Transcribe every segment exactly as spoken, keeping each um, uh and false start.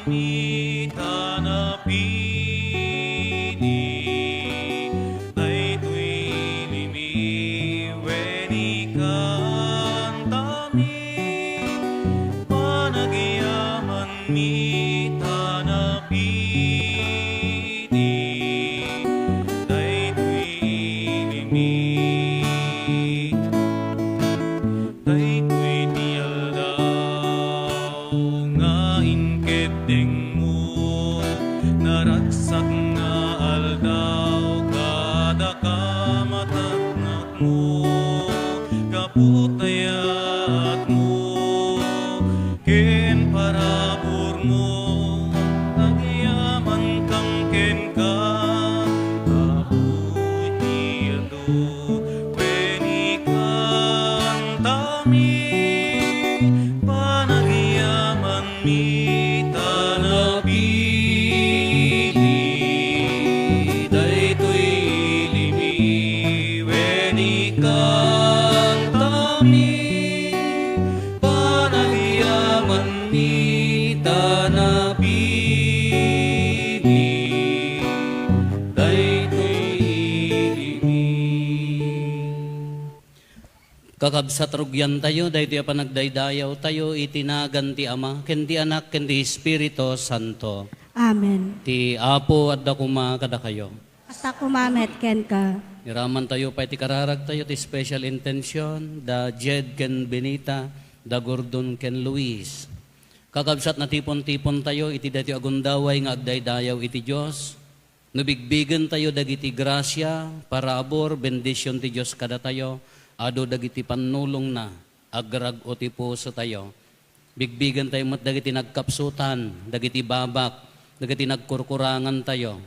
Mitana pini, daytoy limi wen ikantami, panagyaman mitana pini, daytoy limi. Daytoy ti aldaw nga inkeddengmo, naragsak nga aldaw kadaka, mateknekmo gapu ta yaatmo ken paraburmo, agyamankam kenka, Apo, iti adu wen ikantami, panagyaman mitana pini, daytoy limi wen ikantami, panagyaman mitana pini, daytoy limi. Kakabsat, rugiantayo daytoy a panagdaydayawtayo iti nagan ti Ama, ken ti Anak, ken ti Espiritu Santo. Amen. Ti Apo adda koma kadakayo. Kasta koma met kenka. Iramantayo pay ti kararagtayo ti special intention da Jed ken Benita, da Gordon ken Luis. Kakabsat, natipon-tipontayo iti daytoy a gundaway nga agdaydayaw iti Dios. No bigbigentayo dagiti grasia, parabur, bendision ti Dios kadatayo, adu dagiti pannulongna, agrag-o ti pusotayo. Bigbigentayo met dagiti nagkapsutan, dagiti babak, dagiti nagkurkurangantayo.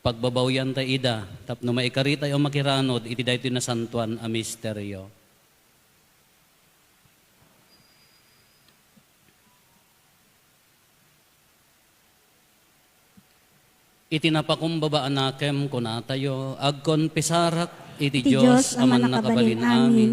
Pagbabawyantayo ida tapno maikaritayo a makiranod iti daytoy nasantoan a misterio. Iti napakumbaba a nakem, kunatayo, agkonfesarak iti Iti Dios Dios a a Mannakabalin-amin, Mannakabalin-amin,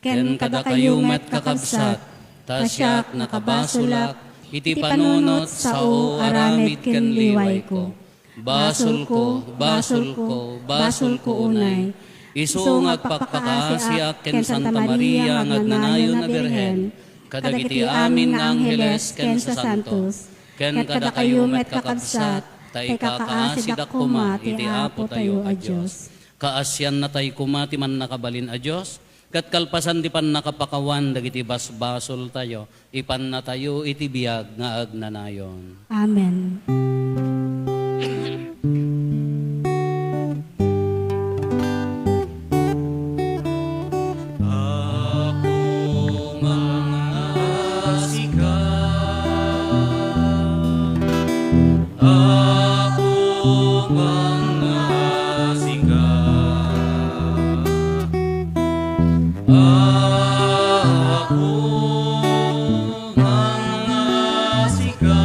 ken ken kadakayo kadakayo met, met, kakabsat, kakabsat, ta siak ta siak nakabasolak nakabasolak iti iti panunot panunot sao aramid ken liwayko. Basolko, basolko, basolko unay. Isu nga agpakpakaasiak ken Santa Maria nga agnanayon a Birhen, kadagiti amin nga angheles ken sasantos, ken kadakayo met, kakabsat, ta ikakaasidak koma iti Apotayo a Dios. Kaasiannatay koma ti Mannakabalin a Dios, ket kalpasan ti pannakapakawan dagiti basbasoltayo, ipannatayo iti biag nga agnanayon. Amen. Apo, mangngaasika. Apo, mangngaasika. Apo, mangngaasika.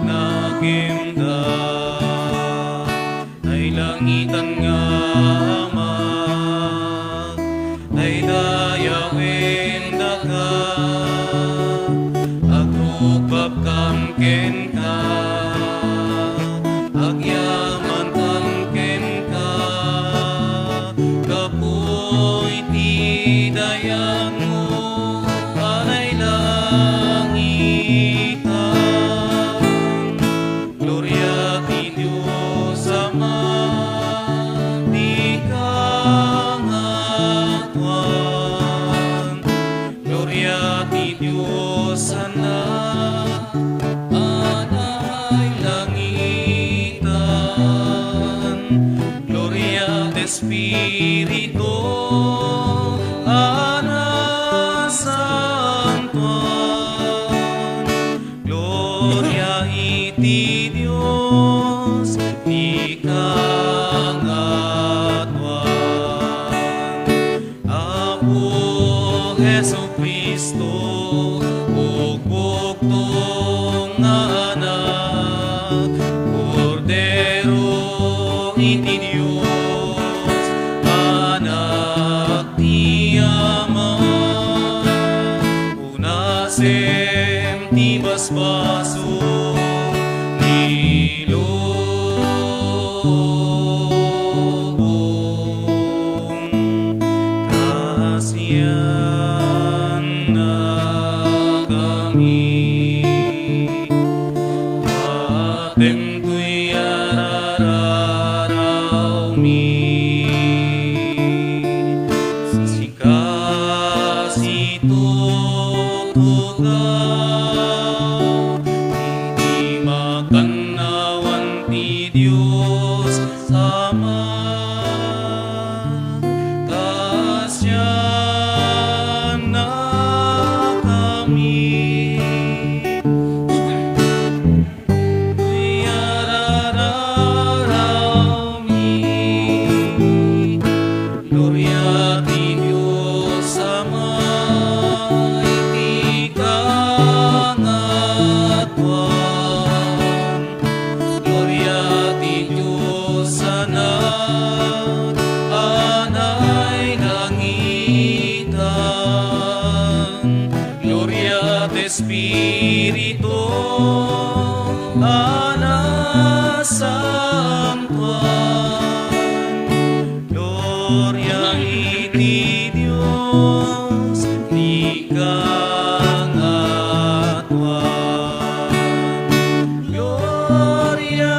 Nakemda, ay langitan nga Ama, ay dayawendaka, agrukbabkam kenka, agyamankan kenka, gapu iti dayagmo a nailangitan. Gloria ti Dios Ama, ti kangatuan. Gloria ti Dios Anak, a nailangitan. Gloria ti Espiritu, a nasantuan. Gloria iti Dios, ti kangatuan. Apo Jesu-Cristo, bukbukto nga Anak, Kordero iti Dios, Anak ti Ama, unasem ti basbaso ni lubong. Kasiannakami, batem toy ararawmi. Sika situtugaw iti makannawan ti Dios Ama. Kasiannakami. Gloria ti Dios Ama iti kangatuan. Gloria ti Dios Anak a nailangitan. Gloria ti Espiritu a nasantuan. Gloria iti Dios ti kangatuan. Gloria,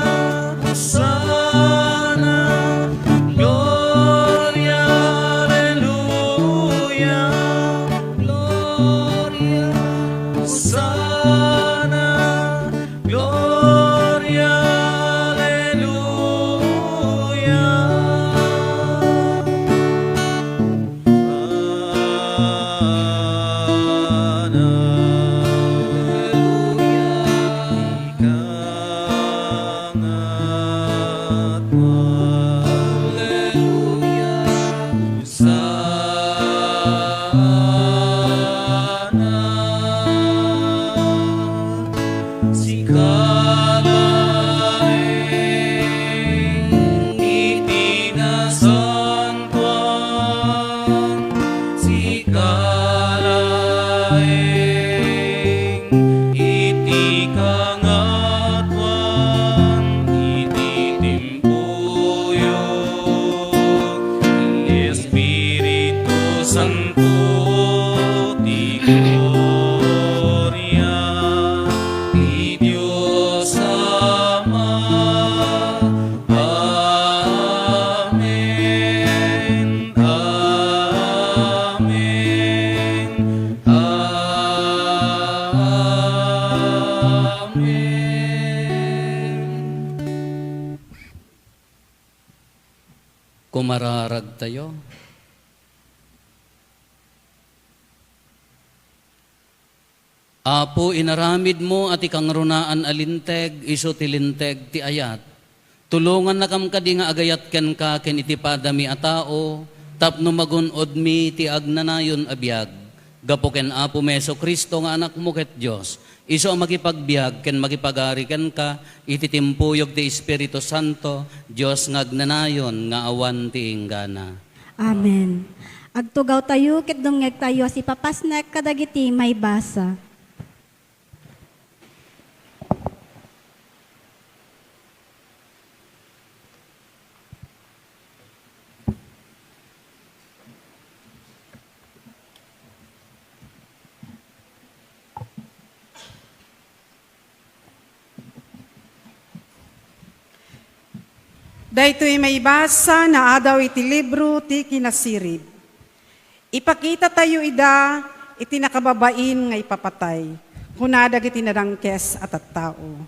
Hosanna, Gloria, Alleluia. Gloria, Hosanna, Gloria, Alleluia. Alleluia. Sika laeng iti nasantoan, sika laeng iti kangatuan, iti timpuyo, Espiritu Santo, ti gloria ti Dios Ama. Amen. Amen. Amen. Kumararagtayo. Apo, inaramidmo a ti kangrunaan a linteg isu ti linteg ti ayat. Tulongannakam kadi nga agayat kenka ken iti padami a tao tapno magun-odmi ti agnanayon a biag. Gapu ken Apomi Jesu-Cristo nga Anakmo ket Dios, isu a makipagbiag ken makipagari kenka iti timpuyog ti Espiritu Santo, Dios nga agnanayon nga awan ti inggana. Amen. Agtugawtayo ket dumngegtayo a sipapasnek kadagiti maibasa. Daytoy maibasa nga adaw iti libro ti Kinasirib. Ipakitatayo ida iti nakababain nga ipapatay, kuna dagiti nadangkes a tattao.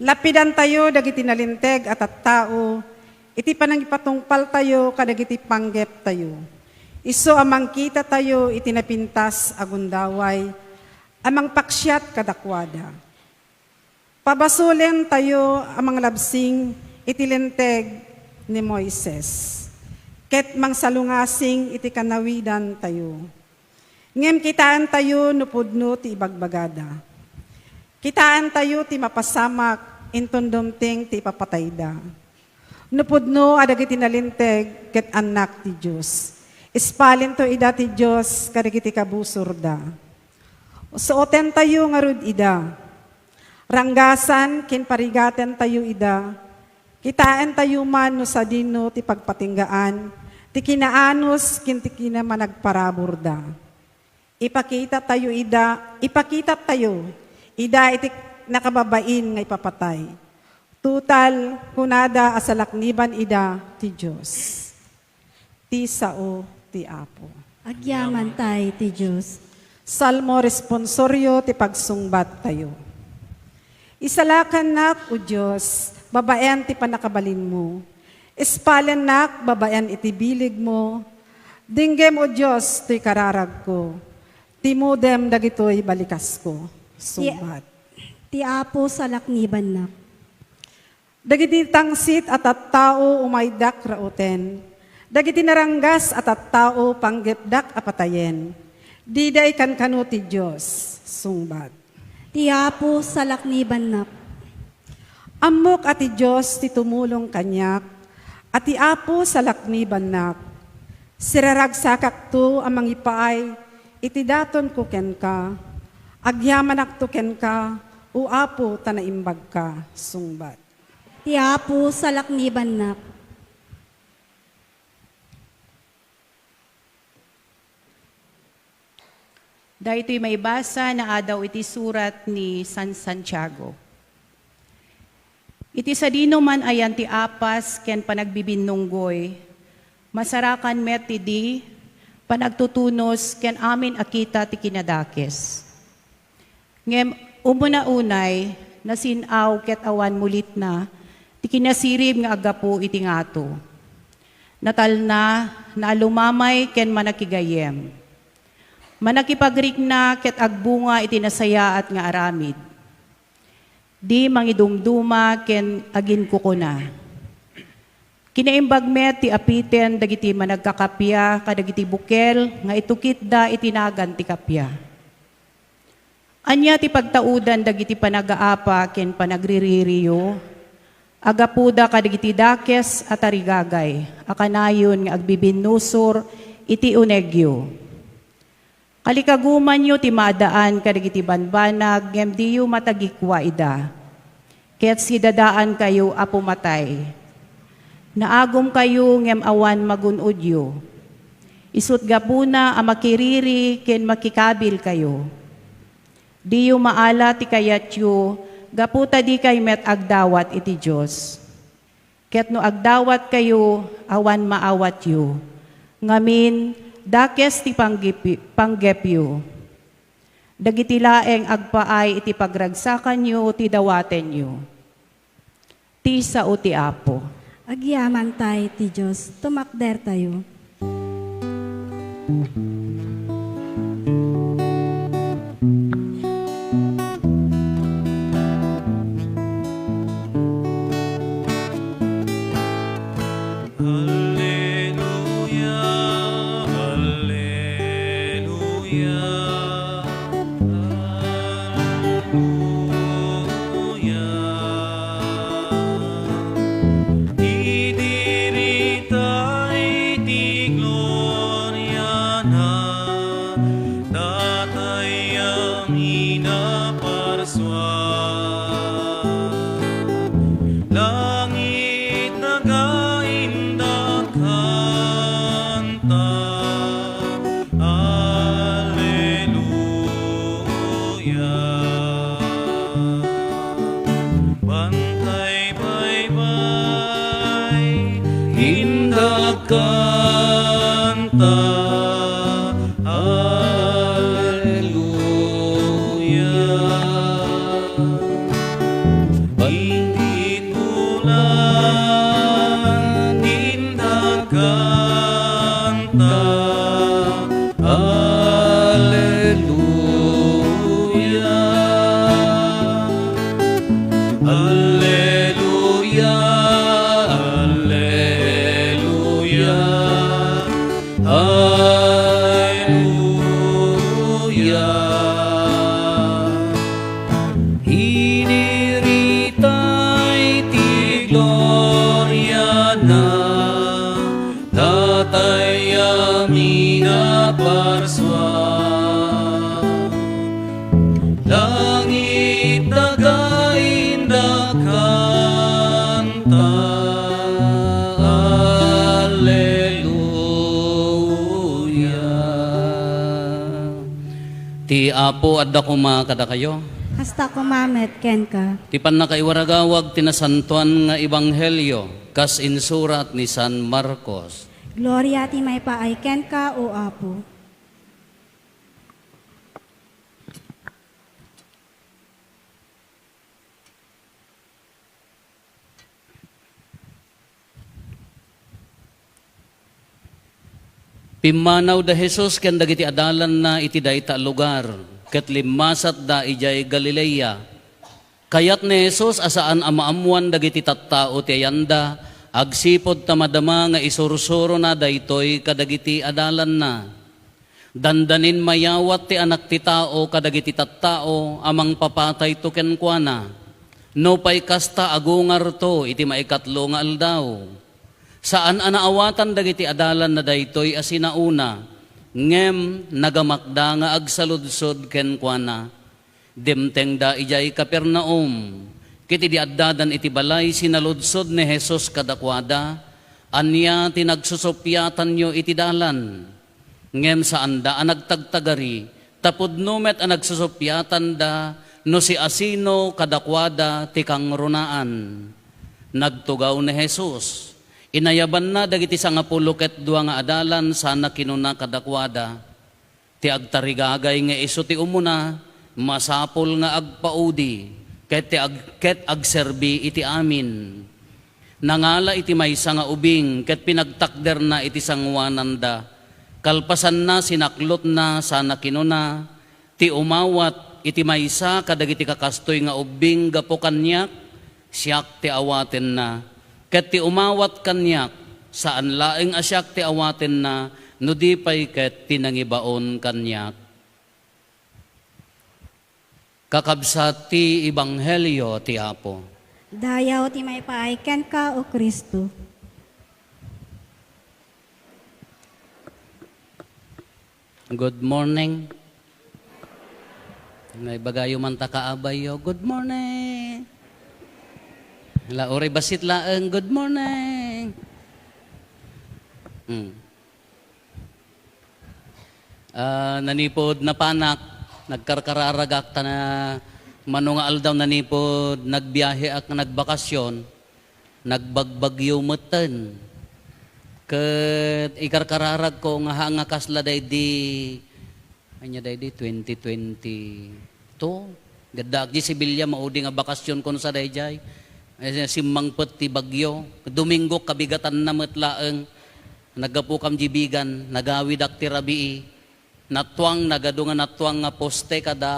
Lapidantayo dagiti nalinteg a tattao iti panangipatungpaltayo kadagiti panggeptayo. Isu a mangkitatayo iti napintas a gundaway a mangpaksiat kadakuada. Pabasolentayo a manglabsing iti Linteg ni Moises, ket mangsalungasing iti kanawidantayo. Ngem kitaentayo no pudno ti ibagbagada. Kitaentayo ti mapasamak inton dumteng ti ipapatayda. No pudno a dagiti nalinteg ket annak ti Dios, ispalento ida ti Dios kadagiti kabusorda. Suotentayo ngarud ida. Ranggasan ken parigatentayo ida. Kitaentayo man no sadino ti pagpatinggaan ti kinaanus ken ti kinamanagparaburda. Ipakitatayo ida, ipakitatayo ida iti nakababain nga ipapatay. Total, kunada a salakniban ida ti Dios. Ti sao ti Apo. Agyamantay ti Dios. Salmo responsorio ti pagsungbattayo. Isalakannak, O Dios, babaen ti pannakabalinmo. Ispalennak babaen iti biligmo. Denggem, O Dios, toy kararagko. Timudem dagitoy balikasko. Sungbat. Ti Apo salaknibannak. Dagiti tangsit a tattao umaydak rauten. Dagiti naranggas a tattao panggepdak a patayen. Dida ikankano ti Dios. Sungbat. Ti Apo salaknibannak. Ammok a ti Dios ti tumulong kaniak, a ti Apo salaknibannak. Siraragsakakto a mangipaay iti datonko kenka. Agyamanakto kenka, O Apo, ta naimbagka. Sungbat. Ti Apo salaknibannak. Daytoy maibasa nga adaw iti surat ni San Santiago. Iti sadino man a yan ti apas ken panagbibinnunggoy, masarakan met ti di, panagtutunos ken amin a kita ti kinadakes. Ngem umuna unay, nasin-aw ket awan mulitna ti kinasirib nga aggapu iti ngato. Natalna, naalumamay ken manakigayyem. Manakipagrikna ket agbunga iti nasayaat nga aramid. Di mangidumduma ken aginkukuna. Kinaimbag met ti apiten dagiti managkakappia kadagiti bukel nga itukitda iti nagan ti kappia. Ania ti pagtaudan dagiti panagaapa ken panagriririyo a gapuda kadagiti dakes a tarigagay a kanayon nga agbibinnusor iti unegyo? Kalikagumanyo ti maadaan kadagiti banbanag ngem diyo matagikua ida. Ket sidadaankayo a pumatay. Naagumkayo ngem awan magun-odyo. Isut' gapuna a makiriri ken makikabilkayo. Diyo maala ti kayatyo gapu ta dikay met agdawat iti Dios. Ket no agdawatkayo, awan maawatyo. Ngamin, dakes ti panggipi-, panggepyo. Dagiti laeng agpaay iti pagragsakanyo ti dawatenyo. Ti sao ti Apo. Agyamantay ti Dios, tumakdertayo. Alleluia, alleluia. Idiritay ti gloriana, datay a minaparsua. Langit nagaindak kanta. Alleluia. Bantay baybay, indak kanta. Alleluia. Bandit bulan, indak kanta. Alleluia. Alleluia, alleluia, alleluia. Idiritay ti gloriana, datay a minaparsua. Langit nagaindak kanta. Alleluia. Ti Apo adda koma kadakayo. Kasta koma met kenka. Ti pannakaiwaragawag ti nasantoan nga ebanghelio kas insurat ni San Marcos. Gloria ti maipaay kenka, O Apo. Pimmanaw da Jesus ken dagiti adalanna iti dayta a lugar, ket limmasatda idiay Galilea. Kayat ni Jesus a saan a maammoan dagiti tattao ti ayanda, agsipud ta madama nga isursurona daytoy kadagiti adalanna. Dandanin mayawat ti Anak ti Tao kadagiti tattao a mangpapatayto kenkuana, nupay kasta, agungarto iti maikatlo nga aldaw. Saan a naawatan dagiti adalanna daytoy a sinaona, ngem nagamakda nga agsaludsod kenkuana. Dimtengda idiay Capernaum. Ket idi addadan iti balay, sinaludsod ni Jesus kadakuada, "Ania ti nagsusuppiatanyo iti dalan?" Ngem saanda a nagtagtagari, ta pudno met a nagsusuppiatanda no siasino kadakuada ti kangrunaan. Nagtugaw ni Jesus. Inayabanna dagiti sangapulo ket dua nga adalan sana kinuna kadakuada, "Ti agtarigagay nga isu ti umuna, masapul nga agpaudi, ket ti ag-, ket agserbi iti amin." Nangala iti maysa nga ubing ket pinagtakderna iti sangoananda. Kalpasanna, sinaklotna sana kinuna, "Ti umawat iti maysa kadagiti kakastoy nga ubbing gapu kaniak, siak ti awatenna. Ket ti umawat kaniak, saan laeng a siak ti awatenna, no di pay ket ti nangibaon kaniak." Kakabsat ti ebanghelio ti Apo. Dayaw ti maipaay kenka, O Cristo. Good morning. Naibagayo man ta kaabayyo, "Good morning." La, uray bassit laeng, "Good morning." Hmm. Ah, nanipud napanak, nagkarkararagak ta na mano nga aldaw nanipud nagbiaheak nga nagbakasyon, nagbagbagyo metten. Ket ikarkararagko nga haan nga kasla daydi, ania daydi, twenty twenty-two. Gaddaak di Sevilla, maudi nga bakasyon kon sa daydiay. Eh, simmangpet ti bagyo. Domingo, kabigatanna met laeng. Naggapukam di Vigan, nagawidak ti rabii. Natuang, nagadu nga natuang nga poste kada,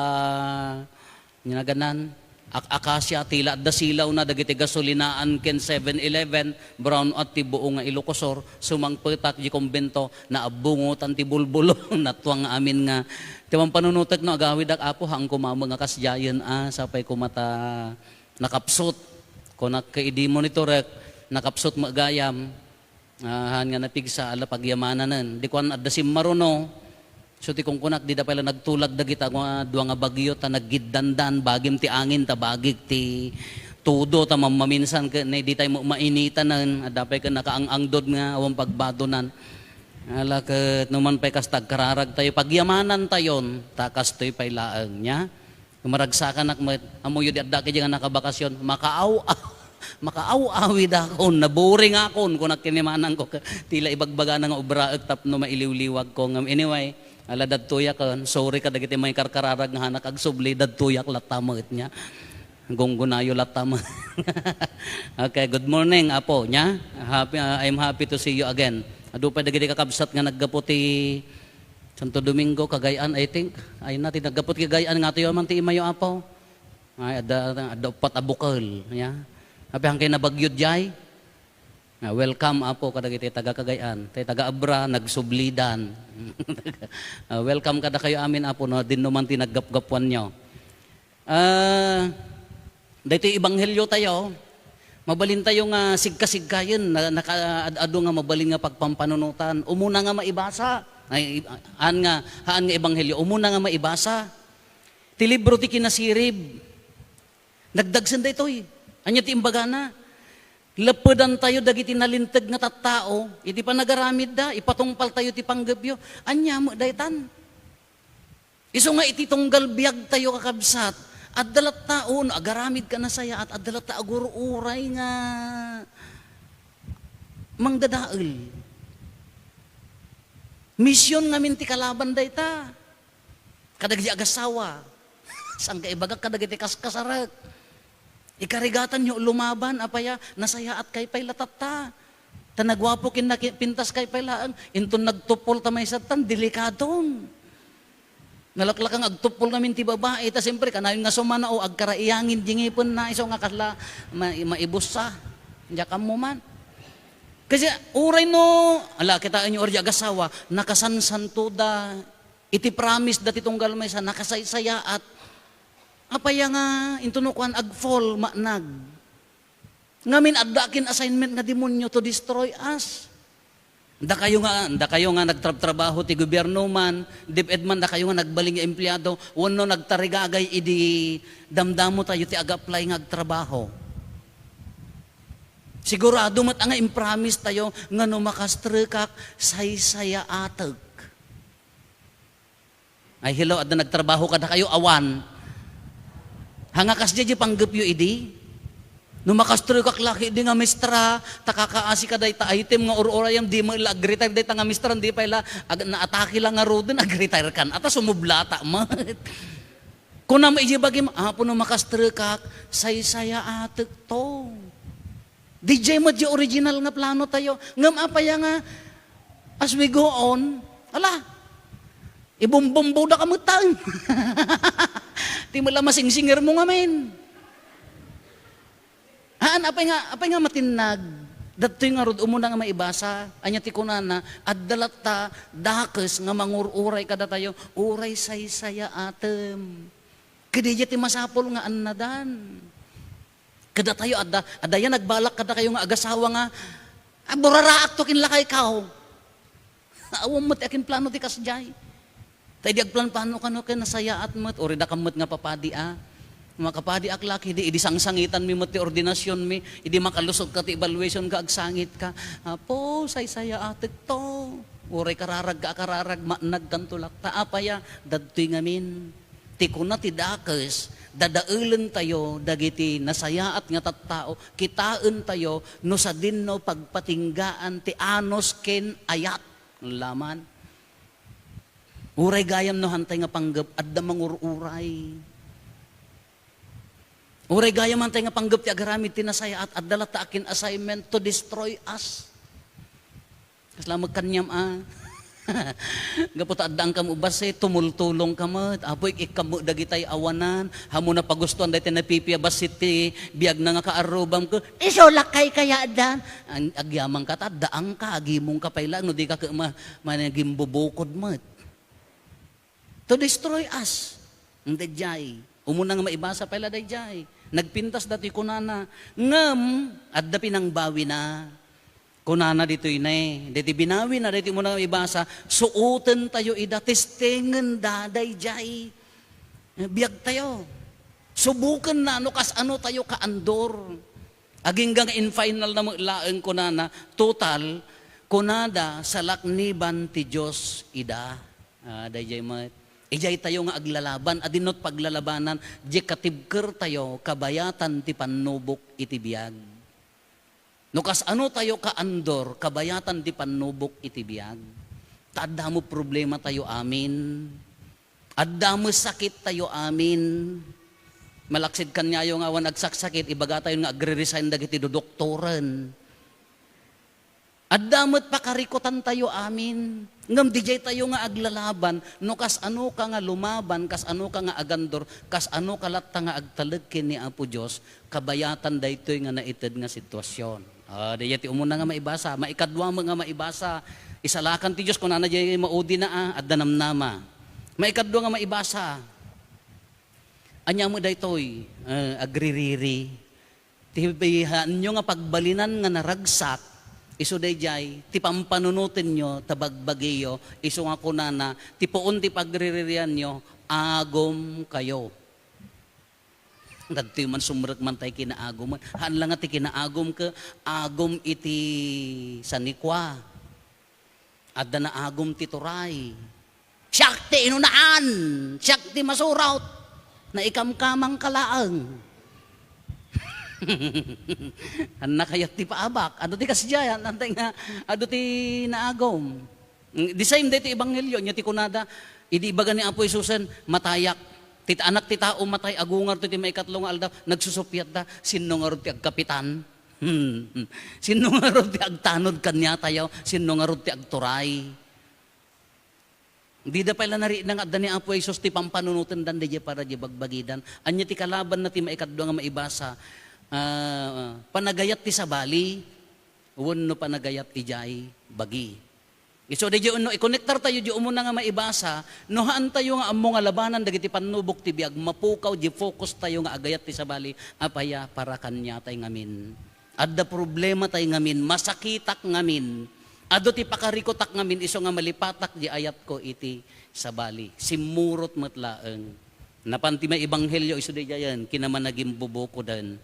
naganan, ak-, akasia, tila adda silawna dagiti gasolinaan ken Seven Eleven, brown out ti buo nga Ilocosur, sumangpetak di kumbento, naabbungotan ti bulbulo, natuang nga amin nga. Ti mampanunotek no agawidak, Apo, haan koma met nga kasdiayen, a, sapay koma ta Nakapsut. Kunak ket idi monitorek, nakapsut met gayam. Ah, haan nga napigsa, ala pagyamananen. Di kuan, adda simmaruno. So, ti kunkunak, dida pay la nagtulag dagita nga dua nga bagyo, ta naggiddandan, bagim ti angin, ta bagik ti tudo, ta mammaminsan ket ne, di tayo ma-, mainitanen, adda pay ket nakaang-angdod nga awan pagbadonan. Ala ket, numan pay kasta agkararag tayo, pagyamanan tayon, ta kastoy pay laeng, nia? Maragsakanak met, ammoyo di adda kadi nga nakabakasyon, makaaw-, makaaw-awidakon, naboringakon, kunak ken ni manangko, ti la ibagbagana nga obraek tapno mailiwliwagko. Ngem anyway, ala dadtoyak, sorry kadagiti maikarkararag nga hanak agsubli, dadtoyak latta met, nia. Gunggunayo latta met. Okay, good morning, Apo, nia. Happy, ah, I'm happy to see you again. Adu pay dagiti kakabsat nga naggapu ti Santo Domingo, Cagayan, I think. Ay na, ti naggapu ti Cagayan, ngatoy man ti imayo, Apo. Ay, adda, adda uppat a bukel, ya. Apay, haankayo nabagyo diay? Ah, welcome, Apo, kadagiti taga Cagayan. Tay taga Abra, nagsublidan. Ah, welcome kadakayo amin, Apo, no, dinno man ti naggapgapuanyo. Ah, daytoy ebanghelio tayo, mabalin tayo nga sigkasigkayen, na-, nakaad-adu nga mabalin nga pagpampanunotan. Umuna nga maibasa, ay, haan nga, haan nga ebanghelio, umuna nga maibasa. Ti libro ti Kinasirib. Nagdagsen daytoy. Ania ti imbagana? Leppedan tayo dagiti nalinteg nga tattao, iti panagaramidda, ipatungpal tayo ti panggepyo. Ania met daytan? Isu nga iti tunggal biag tayo, kakabsat, adda latta, o, no agaramid ka nasayaat, adda latta agur-uray nga mangdadael. Mision ngamin ti kalaban dayta. Kadagiti agasawa, saan ka ibagak kadagiti kaskasarek? Ikarigatanyo lumaban, apaya, nasayaat kay pay la tatta. Ta naguapo ken naki-, pintas kay pay laeng, inton nagtupol ta maysa tan, delikadon. Nalaklakang agtupol ngamin ti babai, ta siyempre, kanayon nga sumana, o, agkaraiyangin di ngipenna, isu nga kasla ma-, maibussa. Diak ammo man. Kasi, uray no, ala, kitaenyo, uray di agasawa, nakasansantoda, iti promise da ti tunggal maysa, nakasaysayaat. Apay nga, inton no kuan, agfall, maanag. Ngamin, adda ken assignment nga demonyo to destroy us. Dakayo nga, dakayo nga nagtrabtrabaho ti gobierno man, DepEd man, dakayo nga nagbalin nga empleyado, wenno nagtarigagay idi damdamo tayo ti aga-apply nga agtrabaho. Sigurado met nga impromise tayo nga no makastrekak, saysayaatek. Ay, hello, adda nagtrabaho kadakayo, awan. Haan nga kasdiay diay panggepyo idi? No makastrekak laki idi nga mistra, ta kakaasi ka dayta item nga ur-urayam, di met la ag-retire dayta nga mistra, di pay la ag-, naatake la ngaruden, ag-retire kan. Ata sumublata met. Kunam iti bagim, Apo, no makastrekak, saysayaatek to. Diay met diay original nga plano tayo. Ngem apay nga, as we go on, ala, ibumbumbuda ka met taen. Ti met la masingsingirmo ngamin. Haan, apay nga, apay nga matinnag. Dattoy ngarud, umuna nga maibasa. Ania ti kunana, adda latta dakes nga mangur-uray kadatayo, uray saysayaatem. Kadi diay ti masapul nga annadan. Kadatayo, adda, adda yan nagbalak kadakayo nga agasawa nga, "Ah, buraraakto ken lakaykaw." Awan met ti akinplano ti kasdiay. Ta idi agplanplano kano ken nasayaat met, uray dakam met nga papadi a. Makapadiak laki di, idi sangsangitanmi met ti ordinasionmi, idi makalusot ka ti evaluation ka, agsangit ka, "Apo, saysayaatek to." Uray kararag ka a kararag, maanag kanto lak. Ta apay a, dadtoy ngamin. Ti kuna ti dakes, dadaelen tayo dagiti nasayaat nga tattao, kitaen tayo no sadinno pagpatinggaan ti anus ken ayat. Laman. Uray gayam no hantay nga panggep, adda mangur-uray. Uray gayam hantay nga panggep ti agaramid ti nasayaat, adda latta akin assignment to destroy us. Kasla met kaniam a. Gapu ta addaanka met ubas, eh, tumultulong ka met. Apo, ik-, ikkam met dagitay awanan. Haan mo napagustuan daytay napipiabassit ti biagna nga kaarrubam ket, "Isu lakkay kaya addan?" An-, agyaman ka ta addaanka, agimong ka pay laeng no di ka ket ma-, manigimbubukod met. To destroy us. Daydiay. Umuna nga maibasa pay la daydiay. Nagpintas datoy kunana, ngem adda pinangbawina. Kunana ditoy ne, daytoy binawina, daytoy umuna nga ibasa, suotentayo ida, testengenda daydiay biagtayo. Subokenna no kasano tayo kaandor. Agingga nga in final na met laeng kunana, total, kunada, salakniban ti Dios ida. Ah, daydiay met. Idiay tayo nga aglalaban, adinot paglalabanan, di katibkertayo, kabayatan ti pannubok iti biag. No kasano tayo kaandor, kabayatan ti pannubok iti biag. Ta adda met problematayo amin. Adda met sakittayo amin. Malaksid kaniayo nga awan agsaksakit, ibagatayo nga agre-resign dagiti dodoktoren. Adda met pakarikutantayo amin. Ngem didiay tayo nga aglalaban, no kasano ka nga lumaban, kasano ka nga agandor, kasano ka latta nga agtalek ken ni Apo Dios, kabayatan daytoy nga naited nga sitwasyon. Ah, daydiay ti umuna nga maibasa. Maikadua met nga maibasa, isalakan ti Dios, kunana diay maudina, ah, adda namnama. Maikadua nga maibasa, ania met daytoy, eh, agririri. Ti haanyo nga pagbalinan nga naragsak, isu daydiay, ti pampanunotenyo, ta bagbagiyo, isu nga kunana, ti puon ti pagriririanyo, agumkayo. Dadtoy man sumrek man tay kinaagumen. Haan la nga ti kinaagum ket agum iti sanikua. Adda naagum ti turay. Siak ti inunaan, siak ti masurot. Naikamkamangka laeng. Anna kayat ti paabak. Adu ti kasdiayan, antay nga, adu ti naagum. The same day ti ebanghelio, nya ti kunada, idi ibaga ni Apo Jesusen, matayak. Ti anak ti tao matay, agungar to ti maikatlo nga aldaw, nagsusuppiatda, sinno ngarud ti agkapitan? Hmm. Sinno ngarud ti agtanud kaniatayo? Sinno ngarud ti agturay? Dida pay la narikna nga adda ni Apo Jesus ti pampanunotendan daydiay para di bagbagidan. Ania ti kalabanna ti maikadua nga maibasa? Ah, panagayat ti sabali wenno panagayat idiay bagi. Isu daydiay no ikonektar tayo di umuna nga maibasa, no haan tayo nga ammo nga labanan dagiti pannubok ti biag, mapukaw di focus tayo nga agayat ti sabali, apaya para kaniatay ngamin. Adda problematay ngamin, masakitak ngamin. Adu ti pakarikutak ngamin, isu nga malipatak di ayatko iti sabali. Simmurot met laeng. Napan ti maibanghelio isu daydiayen, kinamanagimbubukoden.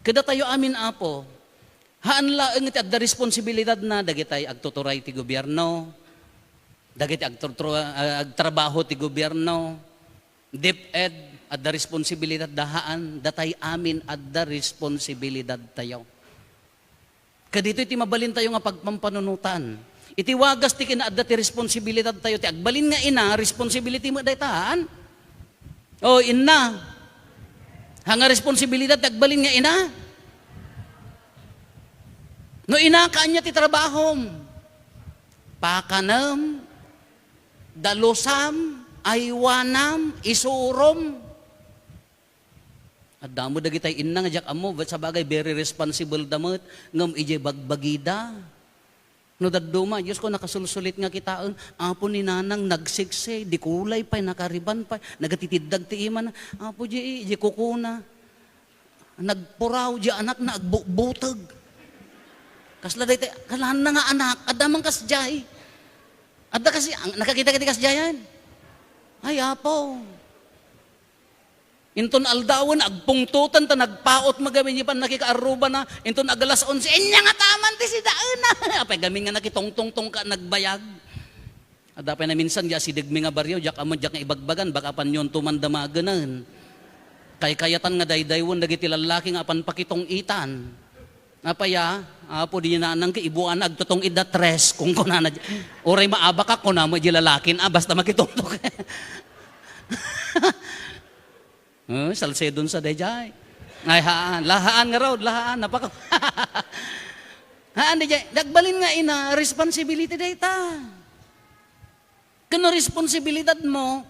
Kadatayo amin, Apo, haan laeng ti adda responsibilidadna dagitay agtuturay ti gobierno, dagiti agturturo-, ah, agtrabaho ti gobierno, DepEd, adda responsibilidad da haan, datay amin adda responsibilidad tayo. Kaditoy ti mabalin tayo nga pagpampanunotan. Iti wagas ti kinaadda ti responsibilidad tayo, ti agbalin nga ina, responsibility mo dayta, haan? O, inna. Haan nga responsibilidad ti agbalin nga ina? No ina ka, ania ti trabahom? Pakanem, dalusam, aywanam, isurom. Adda met dagitay inna nga diak ammo, but sabagay, very responsible da met, ngem idiay bagbagida. No dadduma, Diyos ko, nakasulsulit nga kitaen, Apo, ni Nanang nagsiksi, di kulay pay, nakariban pay, nagatitiddag ti imana. Apo, di, di kukuna. Nagpuraw, di anakna, agbutbuteg. Kasla dayta, kalaan na nga anak, adda man kasdiay. Adda kasi, ang, nakakita ka di kasdiayan? Ay, Apo. Inton aldawen, agpungtotan ta nagpaot met gamin di pannakikaarrubana. Inton agalas onse, ania nga taman ti sidaena. Apay gamin nga nakitungtungtong ka nagbayag. Adda pay naminsan, di asidegmi nga barrio, diak ammo, diak nga ibagbagan, baka panyon tumanda maagenen. Kaykayatan nga daydaywen dagiti lallaki nga apan pakitung-itan. Apay a, Apo, di nanang kaibuana, agtutong-ida tres, kung kunana, uray maabakak, kuna mo, di lalakin, ah, basta makitungtong. Eh, Salcedon sa dayjay. Ay, haan. Lahaan nga raw, lahaan. Napaka-, haan, dayjay. Nagbalin nga ina, responsibility dayta. Ken no responsibilidad mo,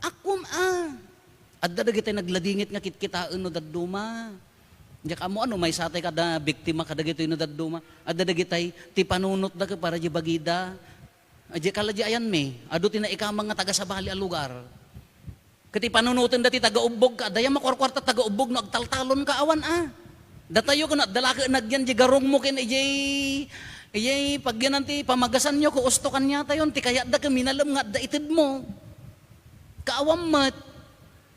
akum-, ah. Adda dagitay nagladingit nga kitkitaen no dadduma. Diak ammo ano, maysa tay kada biktima kadagitoy no dadduma. Adda dagitay ti panunotda ket para di bagida. Diak kala di ayanmi, adu ti naikamang nga taga-sabali a lugar. Ket ipanunotenda ti taga-ubbog ka, dayta makuarkuarta taga-ubbog no agtaltalon ka, awan a. Datayo ken adda la ket nagyan di garongmo ken ijay, ijay pagyanan ti pamagasanyo, ko usto kaniatayon, ti kayatda ken minalem nga adda itedmo. Kaawan met.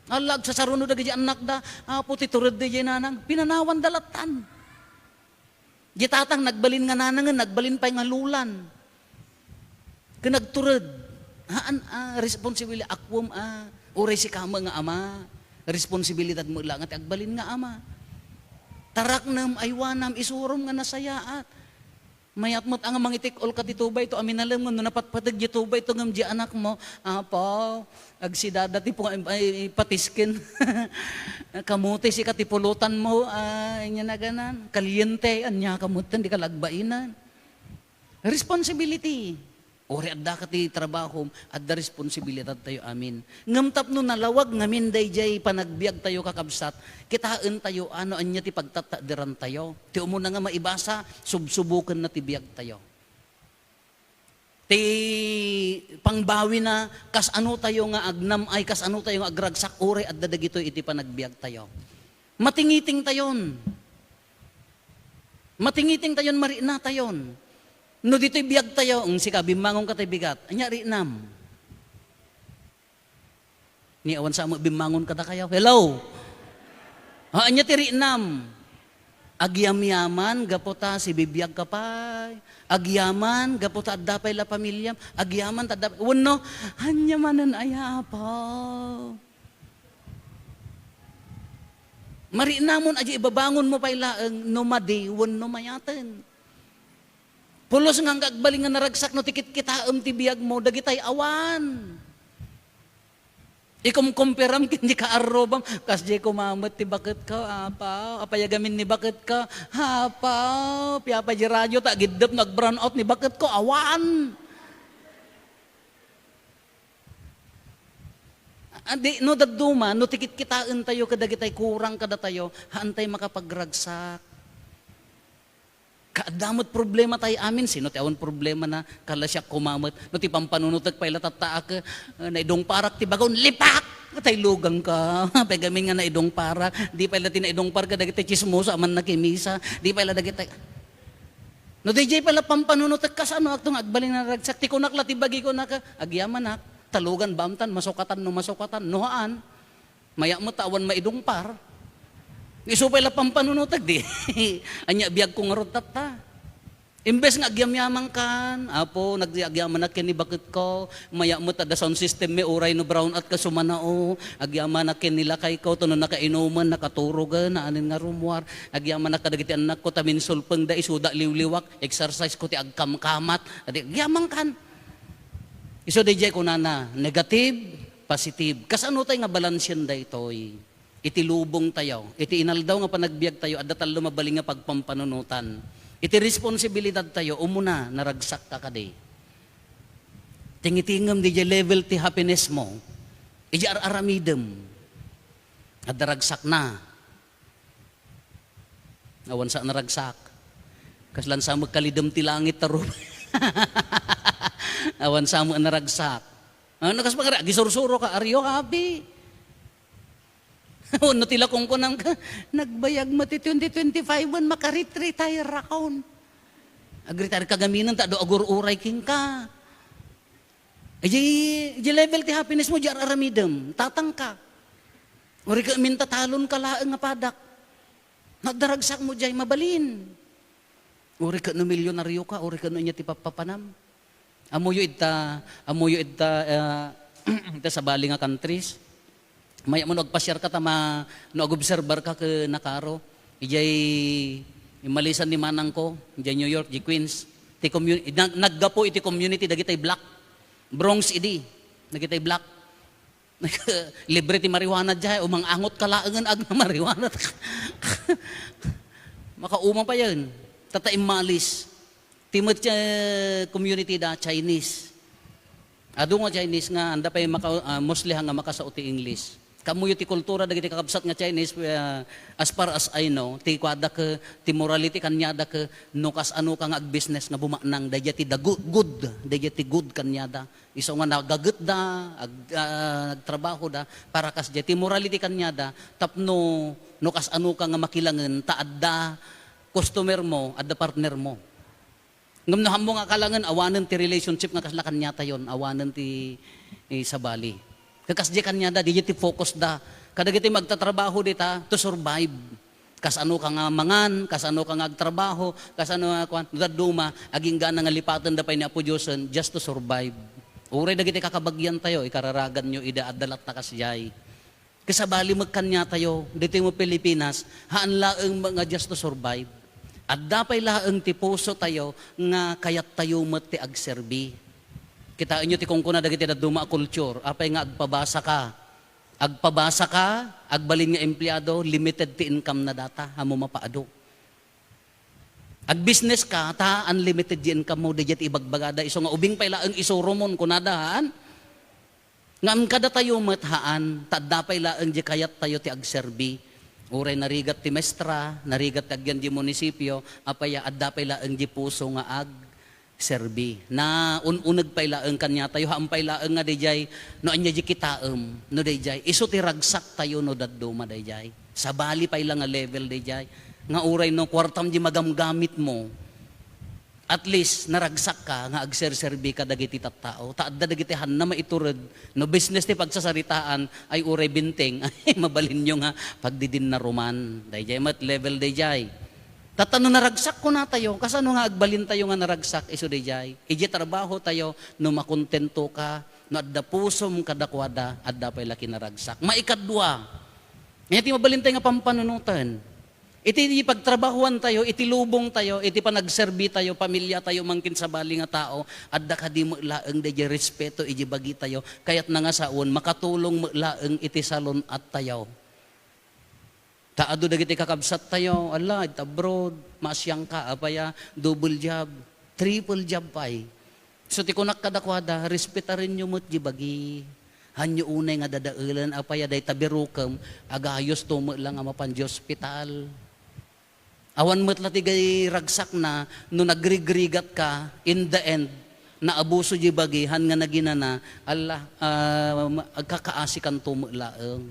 Alla, agsasaruno dagiti annakda, "Apo, ti tured dayjay nanang." Pinanawanda lattan. Di tatang nagbalin nga nanangen, nagbalin pay nga lulan. Ken nagtured. Haan a responsibilidad, akwem a, uray sika met nga ama, responsibilidad mo la nga ti agbalin nga ama. Taraknem, aywanam, isurom nga nasayaat. Mayat met a nga mangitik-ol ka ti tubayto a minalem ngem no napatpateg di tubayto ngem di anakmo, "Apo, agsidada ti pu-, ay, patisken." Kamote sika ti pulotanmo, ah, ania naganan, kaliente, ania ka met, di ka lagbainan. Responsibility. Uray addaka ti trabahom, adda responsibilidadtayo amin. Ngem tapno nalawag ngamin daydiay panagbiagtayo, kakabsat, kitaentayo a no ania ti pagtattadirantayo. Ti umuna nga maibasa, subsubokenna ti biagtayo. Ti pangbawina, kasano tayo nga agnam-ay, kasano tayo nga agragsak, uray adda dagitoy iti panagbiagtayo. Matingitingtayon. Matingitingtayon, mariknatayon. No ditoy biagtayo, "Eng, sika, bimmangonka tay bigat." Ania riknam? Ni awan sa met bimmangon kadakayo. Hello? Ha, ania ti riknam? Agyamyaman gapu ta sibibiagka pay. Agyaman gapu ta adda pay la pamiliam. Agyaman ta adda pay. Wenno, ania manen aya, Apo? Mariknamon a di ibabangonmo pay laeng no madi wenno mayaten. Pulos nga agbalin nga naragsak no ti kitkitaem ti biagmo, dagitay awan. Ikumkumpiram ken di kaarrubam, "Kasdiay koma met ti baketko, Apo. Apay a gamin ni baketko, Apo? Piapay di radio ta agiddep no ag-brownout ni baketko, awan." Adi, no dadduma, no ti kitkitaentayo kadagitay kurang kadatayo, haantay makapagragsak. Kaadda met problematayo amin, sino ti awan problemana? Kala siak koma met. No ti pampanunotek pay la tattaak, eh, naidungparak ti bagon, lipak! Tay luganka, apay gamin nga naidungparak. Di pay la ti naidungpar kadagiti tsismoso a mannakimisa. Di pay la dagiti, no, daydiay pay la pampanunotek, kasano akto nga agbalin nga naragsak? Ti kunak la ti bagi, kunaka, agyamanak, talugan bamtan, masukatan no masukatan. No haan, mayat met ta awan maidungpar. Isu pay la pampanunotek, di. Ania biagko ngarud tatta? Imbes nga agyamyamankan, "Apo, nag-, agyamanak ken ni baketko, mayat met adda sound system mi, uray no brownout ka sumanao, agyamanak ken ni lakayko, ta no nakainuman, nakaturogen, naanen nga rummuar, agyamanak kadagiti annakko, ta minsulpengda, isuda liwliwak, exercise ko ti agkamkamat." Adi, agyamankami. Isu daydiay kunana, negative, positive. Kasano tay nga balansian daytoy? Iti lubongtayo, iti inaldaw nga panagbiagtayo, adda tallo mabalin nga pagpampanunotan. Iti responsibilidadtayo, umuna, naragsakka kadi. Tingitingem diay level ti happiness mo, iti ar-aramidem. Adda ragsakna. Awan sa naragsak. Kaslan sa met kalidem ti langit, taro. Awan sa met naragsak. Ano kas pagari, agisursuro ka, "Are you happy?" Wenno ti la kunkunam ka, "Nagbayag mo ti twenty twenty-five wen, makarit-retire akon." Agretire ka gaminen, ta adu agur-uray kenka. Iti, iti level ti happiness mo, di ar-aramidem, tatangka. Uray ka mintatalon ka laeng nga padak. Nagdaragsak mo diay, mabalin. Uray ka no milyonaryo ka, uray ka no ania ti pappapanam. Ammoyo ita, ammoyo ita, ah, ita sabali nga countries. Mayat mo no agpasiar ka ta ma-, no agobserbar ka ken nakaro. Idiay immalisan ni manang ko, idiay New York, di Queens. Ti commu-, nag-, naggapu iti community dagitay black. Bronx idi, dagitay black. Libre ti marijuana diay, umangangot ka laengen agna marijuana. Makauma pa yan. Tata immalis. Ti met, eh, community da, Chinese. Adu nga Chinese nga, anda pay maka-, ah, mostly nga makasao ti English. Ammoyo ti kultura dagiti kakabsat nga Chinese, ah, as far as I know, ti kuada ket, ti morality kaniada ket, no kasano ka nga agbusiness nga bumaknang, daydiay ti dagu-, good, daydiay ti good kaniada. Isu nga nagagetda, ag-, ah, nagtrabahoda, para kasdiay. Ti morality kaniada, tapno, no kasano ka nga makilangen, ta adda customer mo, adda partner mo. Ngem no ammo nga kalangen, awanen ti relationship nga kasla kaniatayon, awanen ti, eh, sabali. Ket kasdiay kaniada, daydiay ti focus da. Kadagiti magtatrabaho dita, to survive. Kasano ka nga mangan, kasano ka nga agtrabaho, kasano nga kuan, dadduma, agingga nga lipatenda pay ni Apo Diosen, just to survive. Uray dagiti kakabagiantayo, ikararaganyo, ida adda latta kasdiay. Kasabali met kaniatayo, ditoy met Pilipinas, haan laeng nga just to survive. Adda pay laeng ti pusotayo nga kayattayo met ti agserbi. Kitaenyo ti kunkuna dagiti dadduma a culture, apay nga agpabasa ka, agpabasa ka, agbalin nga empleado, limited ti income na data, ammo mapaado. Agbusiness ka, ta unlimited ti income mo, daydiay ti ibagbagada, isu nga ubing pay laeng isurumon, kunada, haan? Ngem kadatayo met haan, ta adda pay laeng di kayattayo ti agserbi. Uray narigat ti maestra, narigat ti agyan di munisipyo, apay a, adda pay laeng di puso nga agserbi. Na un-uneg pay laeng kaniatayo, haan pay laeng nga daydiay, no ania di kitaem, no daydiay. Isu ti ragsaktayo no dadduma daydiay. Sabali pay la nga level daydiay. Nga uray no kuartam di magamgamit mo, at least, naragsak ka nga agserserbi ka dagiti tattao. Ta adda dagiti hanna maitured, no business ti pagsasaritaan, ay uray benteng, ay mabalinyo nga pagdidinnaruman. Daydiay met level daydiay. Tatta no naragsak kunatayo, kasano nga agbalintayo nga naragsak isu daydiay? Idiay trabahotayo, no makontento ka, no adda pusom kadakuada, adda pay la kinaragsak. Maikadua, ania ti mabalintay nga pampanunoten? Iti pagtrabahoantayo, iti lubongtayo, iti panagserbitayo, pamilyatayo, mangkin sabali nga tao, adda kadi met laeng daydiay respeto iti bagitayo, kayatna nga sawen, makatulong met laeng iti salun-attayo. Ta adu dagiti kakabsattayo, ala, iti abroad, maasiangka, apay a, double job, triple job pay. So, ti kunak kadakuada, respetarenyo met di bagi. Hanyo unay nga dadaelen, apay a, dayta birukem, agayos to met la nga mapan di ospital. Awan met la ti gay ragsakna no nagrigrigat ka, in the end, naabuso di bagi, han nga naginana, ala, ah, ma-, agkakaasikanto met laeng.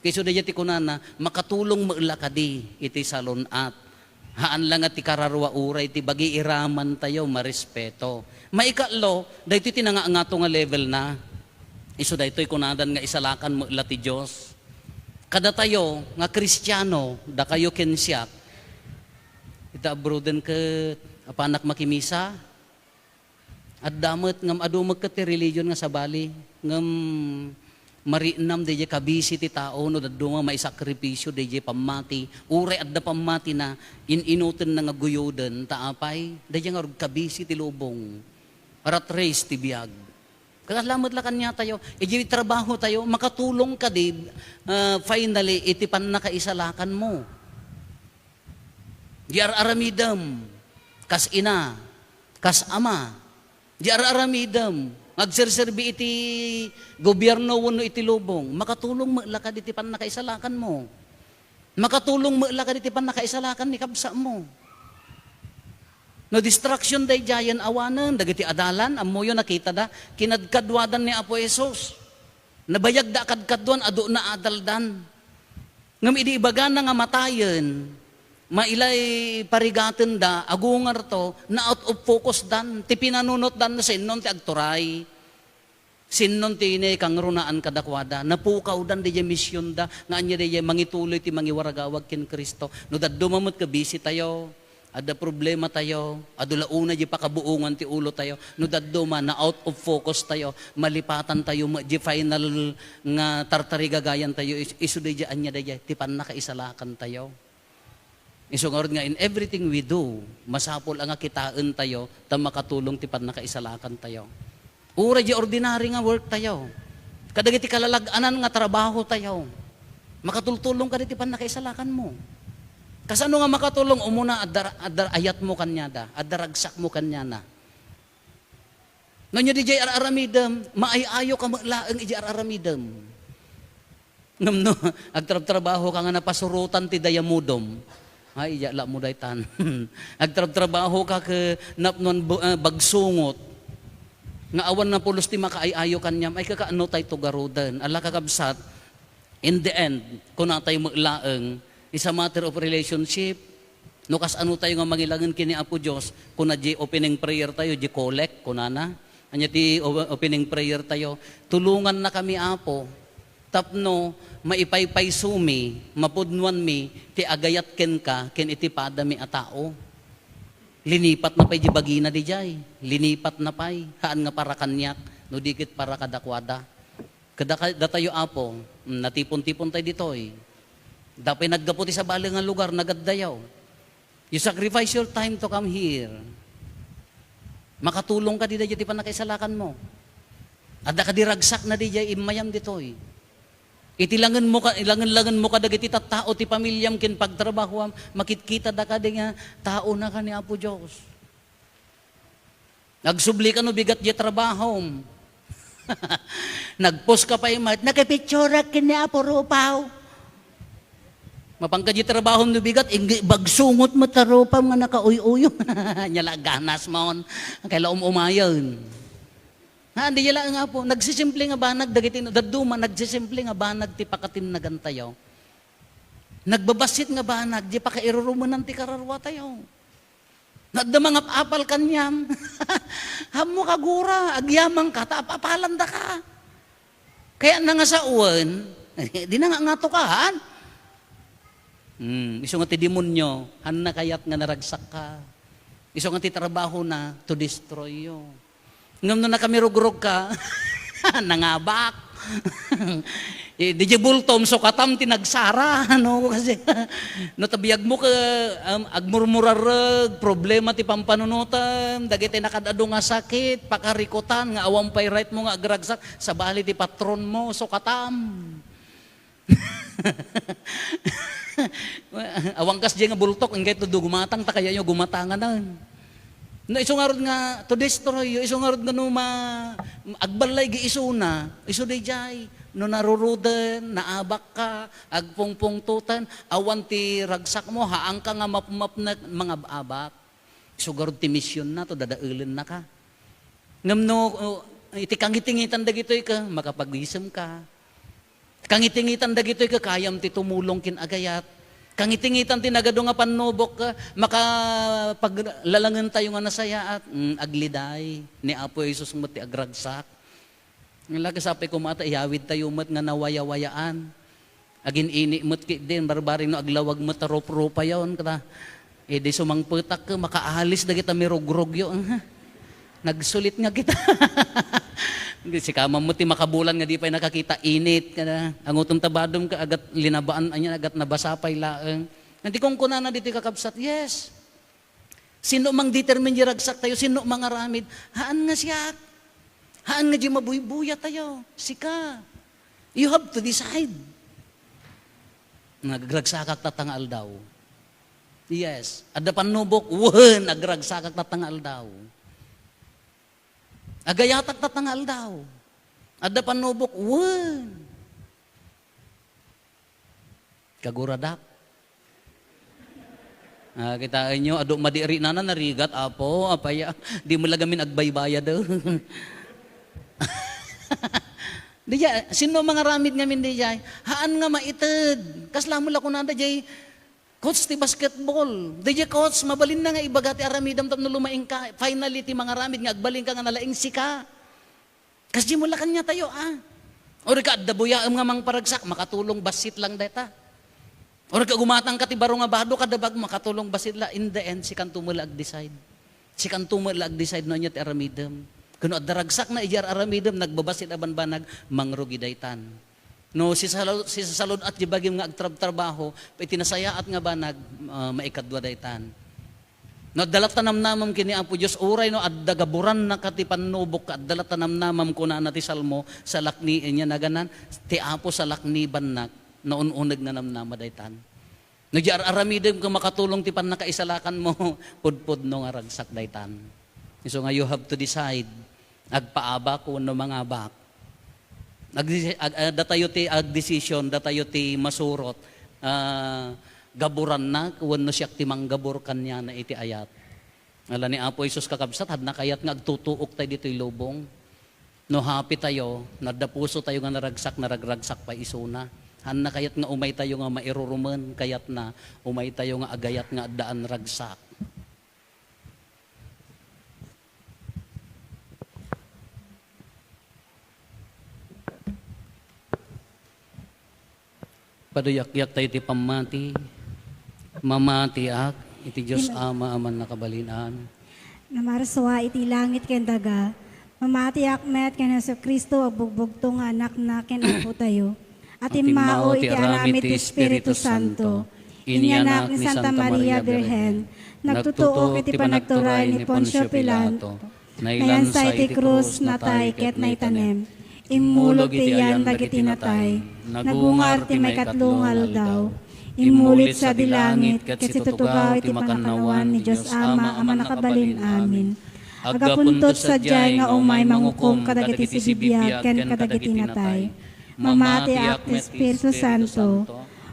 Kayso daydiay ti kunana, makatulong met la kadi iti salun-at. Haan la nga ti kararua uray ti bagi iramantayo, marespeto. Maikatlo, daytoy ti nangaangato nga level na. Isu daytoy kunadan nga isalakan met la ti Dios. Kadatayo nga Kristiano, dakayo ken siak, ita abroaden ket apanak makimisa, adda met ngem adu met ket ti religion nga sabali, ngem marinnam daydiay kabisi ti tao no dadduma maisakripisio daydiay pammati. Uray adda pammatina, in-inutenna nga guyoden, ta apay, daydiay ngarud kabisi ti lubong. Rat race ti biag. Kasla met la kaniatayo, idiay trabahotayo, makatulong kadi, ah, finally, iti pannakaisalakanmo. Di ar-aramidem, kas ina, kas ama, di ar-aramidem, nga agserserbi iti gobierno wenno iti lubong, makatulong met la kadi iti pannakaisalakanmo. Makatulong met la kadi iti pannakaisalakan ni kabsatmo. No distraction daydiayen awanen, dagiti adalan, ammoyo nakitada, kinadkaduadan ni Apo Jesus. Nabayagda a kadkaduan, adu naadaldan. Ngem idi ibagana nga matayen, mailay parigatenda, agungarto, na-out of focus dan, ti pinanunotdan no sinnon ti agturay. Sinnon ti ine kangrunaan kadakuada, napukawdan daydiay misionda, nga ania daydiay mangituloy ti mangiwaragawag ken Cristo. No dadduma met kabisitayo, adda problematayo, adu la unay di pakabuongan ti ulotayo, no dadduma na out of focus tayo, malipatantayo met di final nga tartarigagayantayo, is-, isu daydiay ania daydiay, ti pannakaisalakantayo. Isu ngarud nga in everything we do, masapul a nga kitaentayo ta makatulong ti pannakaisalakantayo. Uray di ordinary nga work tayo, kadagiti kalalag-anan nga trabaho tayo, makatultulong kadi ti pannakaisalakanmo. Kasano nga makatulong? Umuna, adda, adda ayatmo kaniada, adda ragsakmo kaniana. No ania diay ar-aramidem, maay-ayo ka met laeng iti ar-aramidem. Ngem no, agtrabtrabaho ka nga napasurotan ti dayamudom. Ay, iya la mo daytan. Agtrabtrabaho ka ket napnon bu-, ah, bagsungot. Nga awan na pulos ti makaay-ayo kaniam. Ay, kakaano tay to garuden? Ala, kakabsat, in the end, kuna tayo met laeng, it's a matter of relationship. No, kas-ano tayo nga mangilangen ken ni Apo Dios, kuna di opening prayer tayo, di collect, kunana. Ania ti o-, opening prayer tayo? "Tulongannakami, Apo, tapno maipaypaysumi, mapudnoanmi ti agayat kenka ken iti padami a tao." Linipat na pay di bagina didiay. Linipat na pay. Haan nga para kaniak, no di ket para kadakuada. Kada ka-, datayo, Apo, mm, natipon-tipon tayo ditoy. Dapay naggapu ti sabali nga lugar, nagaddayaw. You sacrifice your time to come here. Makatulong ka dida ti pannakaisalakan mo. Adda ka di ragsak na di jay immayam ditoy. Iti langen mo ka, ilangen-langen mo kadagiti tattao ti pamilyam ken pagtrabahoam, makitkita da kadi nga tao na ka ni Apo Dios. Nagsubli ka no bigat di trabahom. Nagpos ka pay met, "Nakipitsurak ken ni Apo Rupaw." Mapanka di trabahom no bigat, inggi bagsungot met ta rupam nga nakauy-uyo. Nya la ganas mon. Kay la um-umayen. Ha, di la nga po. Nagsisimple nga banag dagiti no, dadduma, nagsisimple nga banag ti pakatinnagan tayo. Nagbabassit nga banag, di pakairurumenan ti kararua tayo. Nadda mangap-apal kaniam. Hammo ka gura, agyamang ka, ta ap-apalan da ka. Kaya na nga sawen, di na nga ngatokaan. Hmm, isu nga ti demonyo, han na kayat nga naragsak ka. Isu nga ti trabaho na to destroy you. Ngem no nakamirugrog ka, nangabak. Eh, di di bultom, sukatam ti nagsara, no? Kasi, no, tabiag mo ka, um, agmurmurarag, problema ti pampanunutan, dagiti nakadado nga sakit, pakarikutan, nga awan pay right mo nga agragsak, sabali ti patron mo, sukatam. Awan kas di nga bultok, ingkay to gumatang, ta kaya yo gumatanganan. No, isu ngarud nga to destroy you, isu ngarud nga no ma-, agballay gi isuna, isu dayjay, no naruruden, naabak ka, agpungpungtotan, awan ti ragsak mo, haanka nga mapmapnek, mangab-abak. Isu ngarud ti mision na to, dadaelen na ka. Ngem no, o, iti kangitingitan dagitoy ka, makapagisem ka. Kangitingitan dagitoy ka, kayam ti tumulong ken agayat. Kangitingitan ti nagadu nga pannubok ka, makapaglalangen tayo nga nasayaat. Mm, agliday. Ni Apo Jesus met ti agragsak. Nga laga sapay kumata, iyawid tayo met nga nawayawayaan. Agin-ini met ketdin, barbareng no aglawag met a rup-rupayon, kata. Eh, di sumangpetak ka, makaalis dagita mirugrog yo, eh. Nagsulit nga kita. Sika man met ti makabulan nga di pay nakakita, init, kada. Angutom ta badom ka, agat linabaan, anya, agat nabasa pay laeng. Nga ti kunkunana ditoy kakabsat, yes. Sino mang determine di ragsak tayo? Sino mangaramid? Haan nga siak. Haan nga di mabuybuya tayo. Sika. You have to decide. Nagragsakak tatta nga aldaw. Yes. Adda pannubok? Wen, agragsakak tatta nga aldaw. Agayatak tatta nga aldaw. Adda pannubok? Wen. Kaguradak. Ah, kitaenyo, adu madi ri nana narigat, Apo, apay, ah, di mo lagamin agbaybayad, eh. Diya, sino mangaramid ngamin diya? Haan nga maited. Kasla mo la kunada jay, coach ti basketball. Diya, coach, mabalin na nga ibaga ti aramidam tapno lumaing ka. Finally, ti mangaramid nga agbalin ka nga nalaing sika. Kasdi mo la kaniatayo, ah. Or ka, adda buyaem nga mangparagsak, makatulong bassit lang dayta. Or ka, gumatang ka ti baro nga bado, kada bag, makatulong bassit la. In the end, sikanto met la ag-decide. Sikanto met la ag-decide no ania ti aramidem. Kano adda ragsak na, idi ar-aramidem, nagbabassit a banbanag, mangrugi daytan. No, sisalo-, sisasalud-at di bagim nga agtrabtrabaho, iti nasayaat nga banag, ah, maikadua daytan. No, adda latta namnamam ken ni Apo Dios, uray no adda gaburanna ka ti pannubok ka, adda latta namnamam, kunana ti Salmo, salakni-, ania naganan, ti Apo salaknibannak, naun-uneg nga namnama daytan. No, di ar-aramidem ken makatulong ti pannakaisalakan mo, pudpudno nga ragsak daytan. Isu nga you have to decide, agpaabak wenno mangabak. Agdesi-, ag-, ah, datayo ti agdesisyon, datayo ti masurot. Ah, gaburannak wenno siak ti manggabur kaniana iti ayat. Ala ni Apo Jesus, kakabsat, haanna kayat nga agtutuok tayo ditoy lubong. No happy tayo, no adda puso tayo nga naragsak, naragragsak pay isuna. Haanna kayat nga umay tayo nga mairurumen, kayatna, umay tayo nga agayat nga addaan ragsak. Paduyakyak tayo ti pammati. Mamatiak iti Dios Ama a mannakabalin-amin. Namarsua iti langit ken daga. Mamatiak met ken Jesu-Cristo a bugbugtong nga Anakna ken Apo tayo. A timmao iti aramid ti Espiritu Santo. Inyanak ni Santa Maria Birhen. Nagtutuok iti panagturay ni Poncio Pilato. Nailansa iti krus, natay ket naitanem. Immulog iti ayan dagiti natay. Nagungar ti maikatlo nga aldaw. Immuli sadi langit ket situtugaw iti pannakawan ni Dios Ama a Mannakabalin-amin. Aggapunto sadiay nga umay mangukom kadagiti sibibiag ken kadagiti natay. Mamatiak ti Espiritu Santo.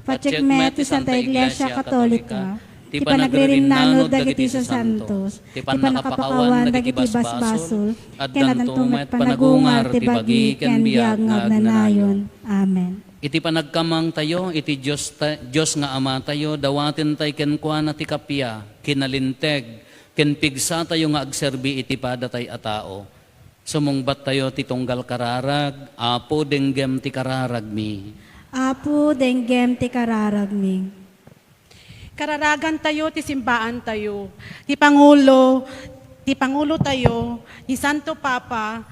Patiek met ti Santa Iglesia Katolika, ti panagririnnano dagiti sasantos, ti pannakapakawan dagiti basbasol, ken addanto met panagungar ti bagi ken biag nga agnanayon. Amen. Iti panagkamangtayo iti Dios ta-, Dios nga Amatayo, dawatentayo kenkuana ti kappia, kinalinteg, ken pigsatayo nga agserbi iti padatay a tao. Sumungbattayo ti tunggal kararag. Apo, denggem ti kararagmi. Apo, denggem ti kararagmi. Kararagantayo ti simbaantayo, ti pangulo, ti pangulotayo, ni Santo Papa,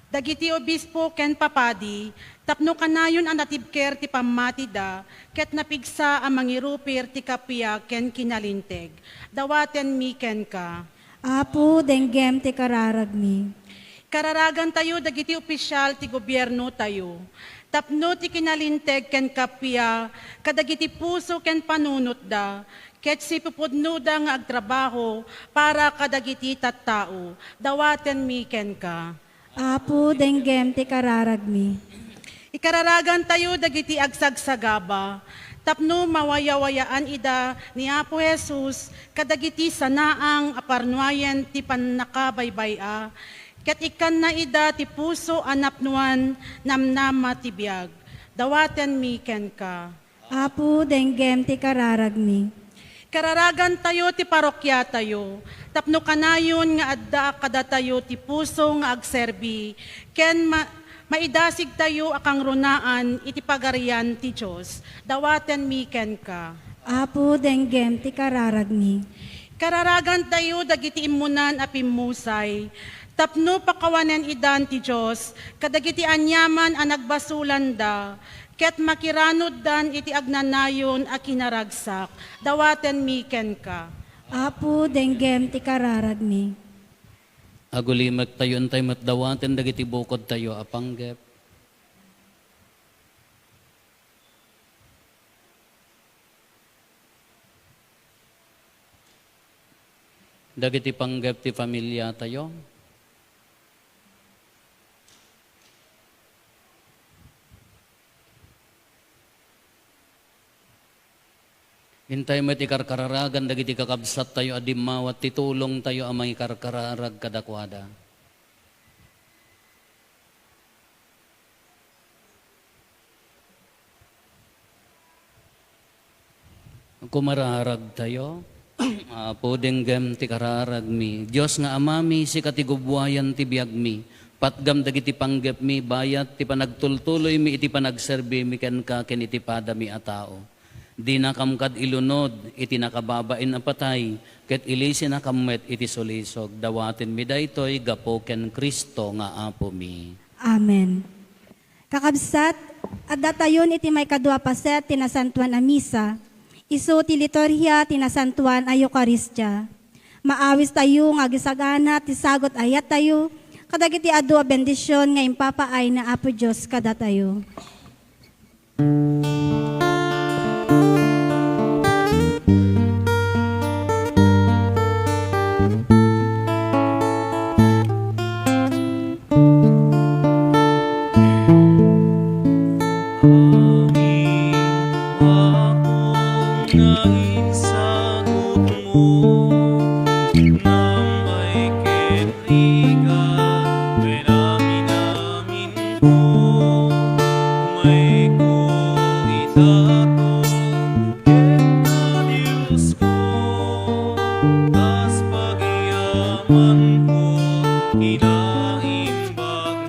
dagiti obispo ken papadi, tapno kanayon a natibker ti pammatida, ket napigsa a mangirupir ti kappia ken kinalinteg. Dawatenmi kenka. Apo, denggem ti kararagmi. Kararagantayo dagiti opisial ti gobiernotayo, tapno ti kinalinteg ken kappia kadagiti puso ken panunotda, ket sipupudnoda nga agtrabaho para kadagiti tattao. Dawatenmi kenka. Apo, denggem ti kararagmi. Ikararagantayo dagiti agsagsagaba, tapno mawayawayaan ida ni Apo Jesus kadagiti sanaang a parnuayen ti pannakabaybay-a, ket ikkanna ida ti puso a napnoan namnama ti biag. Dawatenmi kenka. Apo, denggem ti kararagmi. Kararagantayo ti parokiatayo, tapno kanayon nga adda kadatayo ti puso nga agserbi, ken ma-, maidasigtayo a kangrunaan iti Pagarian ti Dios. Dawatenmi kenka. Apo, denggem ti kararagmi. Kararagantayo dagiti immunan a pimmusay, tapno pakawanen idan ti Dios kadagiti aniaman a nagbasolanda, ket makiranuddan iti agnanayon a kinaragsak. Dawatenmi kenka. Apo, denggem ti kararagmi. Agulimektayo, intay met dawaten dagiti bukodtayo a panggep. Dagiti panggep ti familiatayo. Intay met ikarkararagan dagiti kakabsattayo a dimmawat ti tulongtayo a mangikarkararag kadakuada. Kumararagtayo. Apo, denggem ti kararagmi. Dios nga Amami, sika ti gubuayan ti biagmi. Patgam dagiti panggepmi, bayat ti panagtultuloymi iti panagserbimi kenka ken iti padami a tao. Dinakam kad ilunod iti nakababain a patay, ket ilisinakam met iti sulisog. Dawatenmi daytoy gapu ken Cristo nga Apomi. Amen. Kakabsat, addatayon iti maikadua a paset ti Nasantoan a Misa. Isu ti liturhia ti Nasantoan a Eukaristia. Maawistayo nga agisagana ti sagut a ayattayo kadagiti adu a bendision nga impapaay ni Apo Dios kadatayo. Nambay ken rigat, wen amin-aminko, umayko ita, Apo, kenka, Diosko, kas pagiyamanko, kinaimbag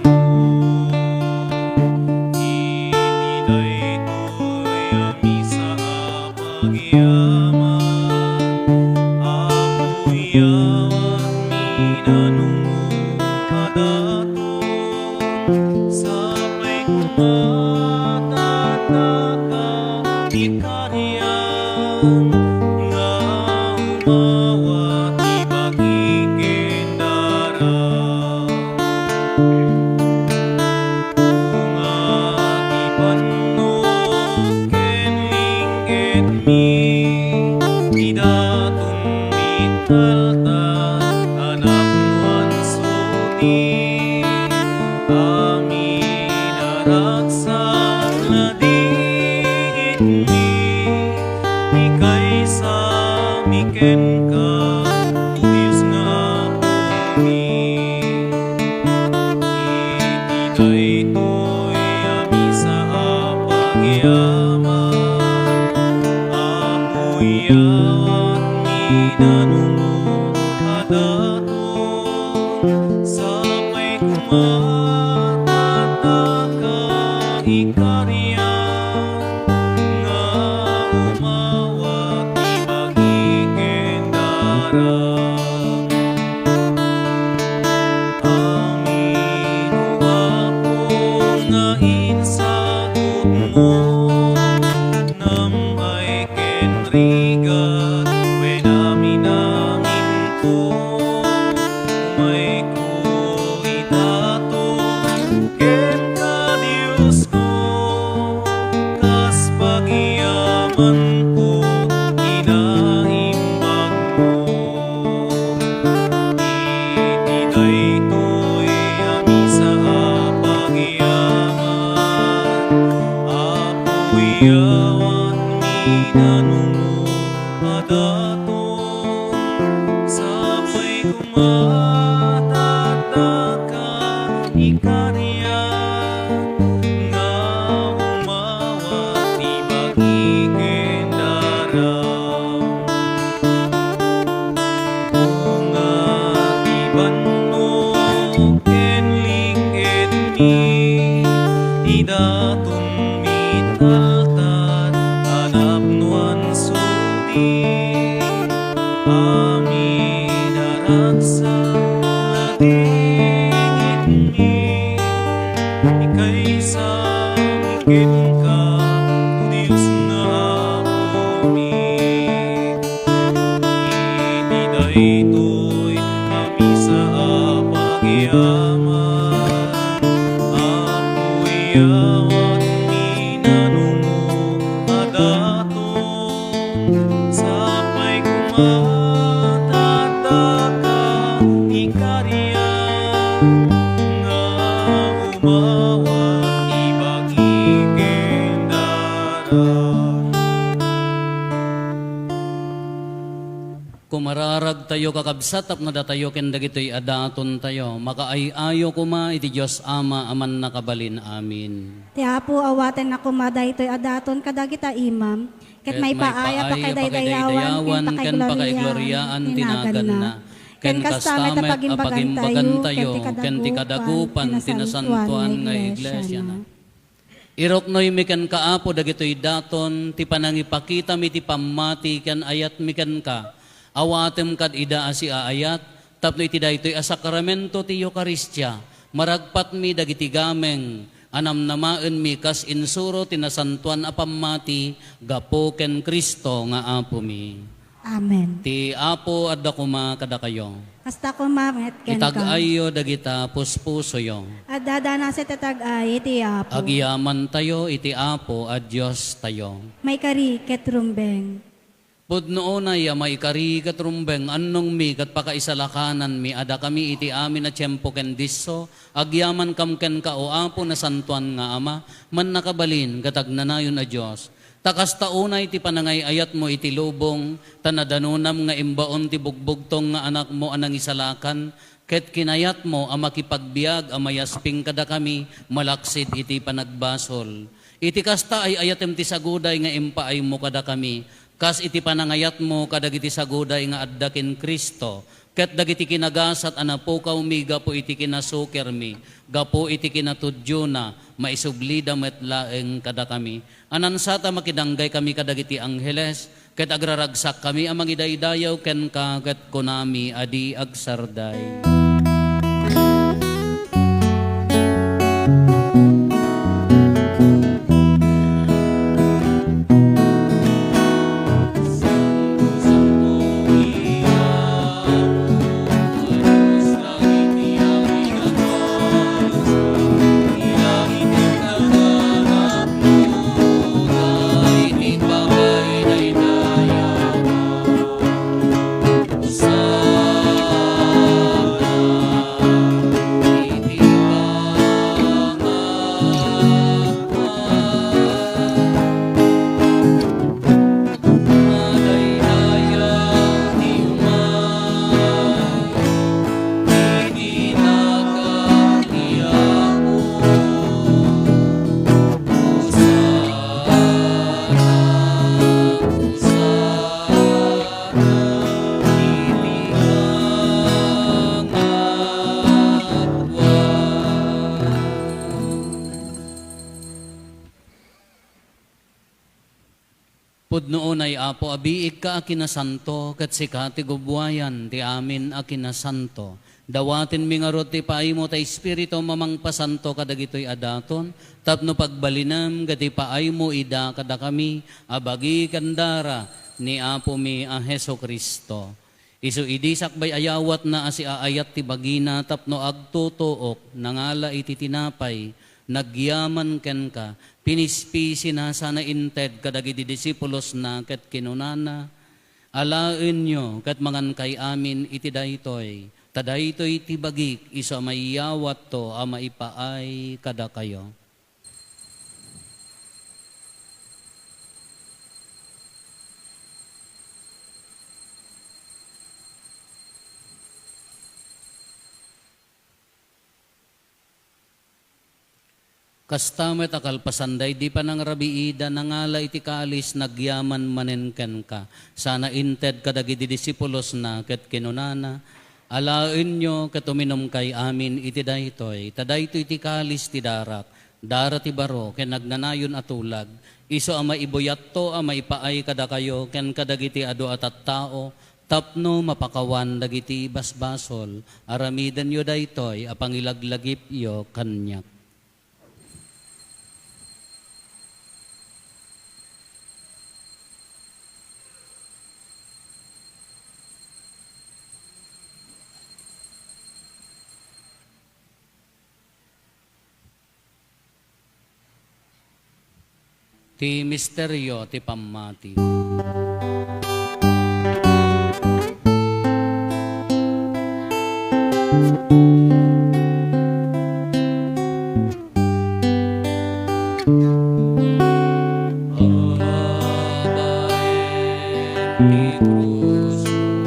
Iti daytoy a misa a pagyaman, Apo, iyawatmi nanungo a daton, sapay koma ta adda ka ikarian nga umawat ibagi ken dara. Bunga ti bannok ken ling-etmi, ti daton mittalta a napnoan sudi. Amin a ragsak la di itmi, ikaysami kenka, O Dios nga Apomi. Iti daytoy a misa a pagyaman, Apo, iyawatmi nanungo a daton, sapay koma ta adda ka ikarian nga umawat ibagi ken dara. Amin, O Apo, nga insagutmo, nambay ken rigat, wen amin-aminko, umayko ita, Apo, kenka, Diosko, kas pagiyamanko, kinaimbagmo. Iti daytoy a misa a pagyaman, Apo, iyawatmi nanungo a daton, sapay koma ta adda ka ikarian nga umawat ibagi ken dara. Bunga ti bannok ken ling-etmi, ti daton mittalta a napnoan sudi. Amin a ragsak la di itmi, ikaysami kenka, O Dios nga Apomi. Iti daytoy a misa a pagyaman, Apo, iyawatmi nanungo a daton, sapay koma ta adda ka ikarian nga umawat ibagi ken dara. Kumararagtayo, kakabsat, tapno datayo ken dagitoy a datontayo. Makaay-ayo koma iti Dios Ama a Mannakabalin. Amin. Ti Apo, awatenna koma daytoy a daton kadagita imam, ket maipaay a pakadaydayawan ken pakaigloriaan ti naganna. Ken kasta met a pagimbagantayo ken ti kadagupan ti nasantoan nga iglesiana. Iruknoymi kenka, Apo, dagitoy daton ti panangipakitami ti pammati ken ayatmi kenka. Awatem kad ida a siaayat tapno iti daytoy a sakramento ti Eukaristia, maragpatmi dagiti gameng a namnamaenmi kas insuro ti nasantoan a pammati gapu ken Cristo nga Apomi. Amen. Ti Apo adda koma kadakayo. Kasta koma met kenka. Itag-ayyo dagita puspusoyo. Adda danaset ti tag-ay iti Apo. Agyamantayo iti Apo a Diostayo. Maikari ket rumbeng. Pudno unay a maikari ket rumbeng, annongmi ket pakaisalakananmi a dakami iti amin a tiempo ken disso, agyamankam kenka, O Apo, nasantoan nga Ama, mannakabalin ket agnanayon a Dios. Ta kasta unay ti panangay-ayatmo iti lubong, ta nadanonam nga imbaon ti bugbugtong nga Anakmo a nangisalakan, ket kinayatmo a makipagbiag a mayasping kadakami malaksid iti panagbasol. Iti kasta, ay-ayatem ti saguday nga impaaymo kadakami, kas iti panangayatmo kadagiti saguday nga adda ken Cristo, ket dagiti kinagasat a napukawmi gapu iti kinasukirmi, gapu iti kinatudiona, maisublida met laeng kadakami. Anansat a makidanggaykami kadagiti angheles, ket agraragsakkami a mangidaydayaw kenka, ket kunami a di agsarday. Pudno unay, Apo, a biigka a kinasanto, ket sika ti gubbuayan ti amin a kinasanto. Dawatenmi ngarud ti ipaaymo ti Espiritum a mangpasanto kadagitoy a daton, tapno pagbalinem ket ipaaymo ida kadakami a bagi ken dara ni Apomi a Jesu-Cristo. Isu idi sakbay a yawatna a siaayat ti bagina tapno agtutuok, nangala iti tinapay, nagyaman kenka, pinispisina sana inted kadagiti disipulosna ket kinunana, "Alaenyo ket mangankay amin iti daytoy, ta daytoy ti bagik isu a mayawatto a maipaay kadakayo." Kasta met a kalpasan daydi panangrabiida, nangala iti kalis, nagyaman manen kenka, sana inted kadagiti disipulosna ket kinunana, "Alaenyo ket uminumkay amin iti daytoy, ta daytoy ti kalis ti darak, dara ti baro ken agnanayon a tulag, isu a maibuyatto a maipaay kadakayo ken kadagiti adu a tattao tapno mapakawan dagiti basbasol. Aramidenyo daytoy a pangilaglagipyo kaniak." Ti misterio ti pammati. Abaen ti krusmo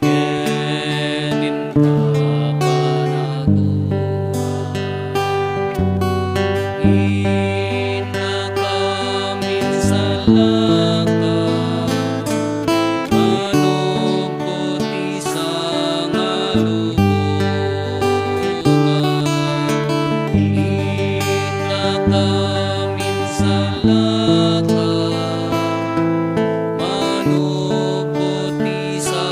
ken inka panaguan. Innaka minsalaka, manupot ti sangalubongan. Innaka minsalaka, manupot ti sangalubongan.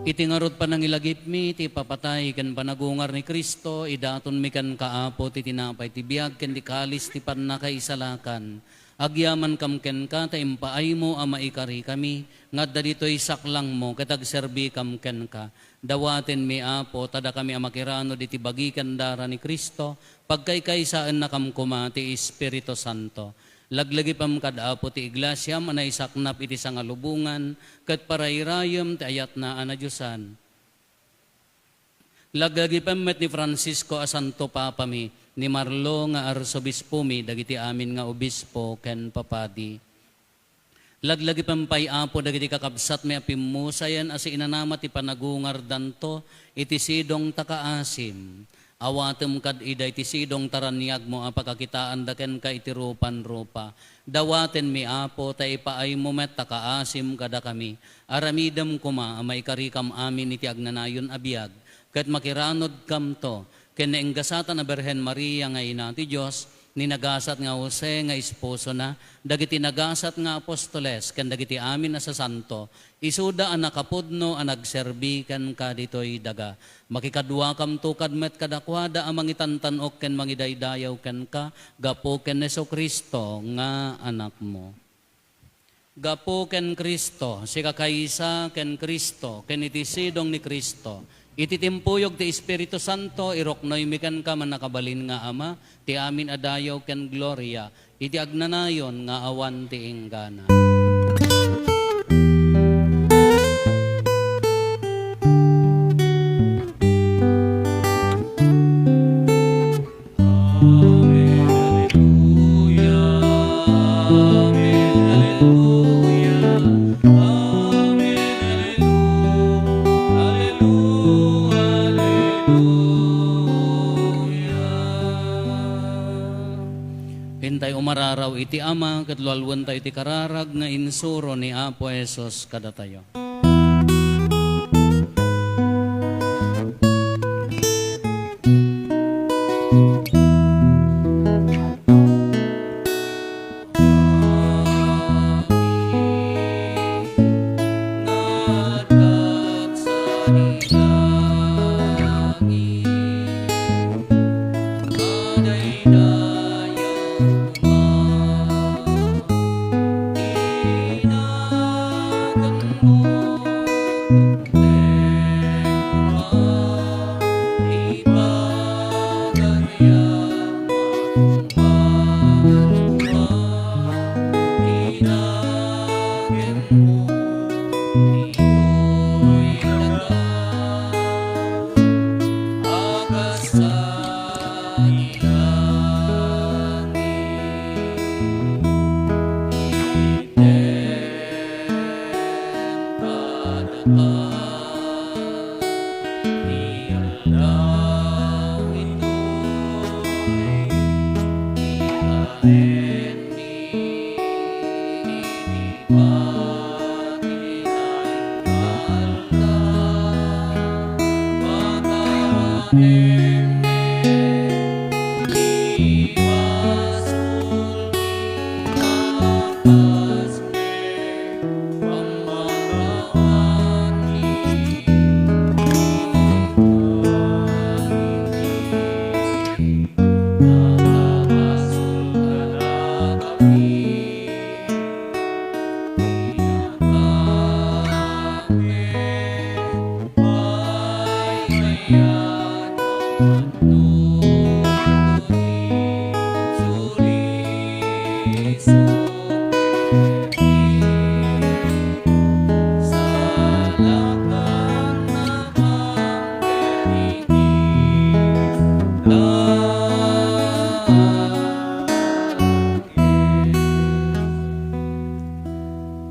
Iti ngarud panangilagipmi ti ipapatay ken panagungar ni Cristo, idatonmi kenka, Apo, ti tinapay ti biag ken ti kalis ti pannakaisalakan. Agyamankam kenka ta impaaymo a maikarikami nga adda ditoy saklangmo ket agserbikam kenka. Dawatenmi, Apo, ta dakami a makiranud iti bagi ken dara ni Cristo, pagkaykaysaennakam koma ti Espiritu Santo. Laglagipem kad, Apo, ti iglesiam a naisaknap iti sangalubongan ket parairayem ti ayatna a nadiosan. Laglagipem met ni Francisco a Santo Papami, ni Marlo nga Arsobispomi, dagiti amin nga obispo ken papadi. Laglagipem pay, Apo, dagiti kakabsatmi a pimmusayen a siinanama ti panagungardanto iti sidong ta kaasim. Awatem kad ida iti sidong ta raniagmo a pakakitaanda kenka iti rupan-rupa. Dawatenmi, Apo, ta ipaaymo met ta kaasim kadakami. Aramidem koma a maikarikam amin iti agnanayon a biag, ket makiranudkamto ken nainggasatan a Birhen Maria nga ina ti Dios, ni nagasat nga Jose nga esposona, dagiti nagasat nga apostoles, ken dagiti amin a sasanto, isuda a nakapudno a nagserbi kenka ditoy daga. Makikaduakamto kad met kadakuada a mangitantan-ok ken mangidaydayaw kenka gapu ken Jesu-Cristo nga Anakmo. Gapu ken Cristo, sikakaysa ken Cristo, ken iti sidong ni Cristo, iti timpuyog ti Espiritu Santo, iruknoymi kenka, mannakabalin nga Ama, ti amin a dayaw ken gloria, iti agnanayon nga awan ti inggana. Amen. Alleluia. Amen. Alleluia. Alleluia. Alleluia. Intay umararaw iti Ama, ket lualuentayo iti kararag nga insuro ni Apo Jesus kadatayo.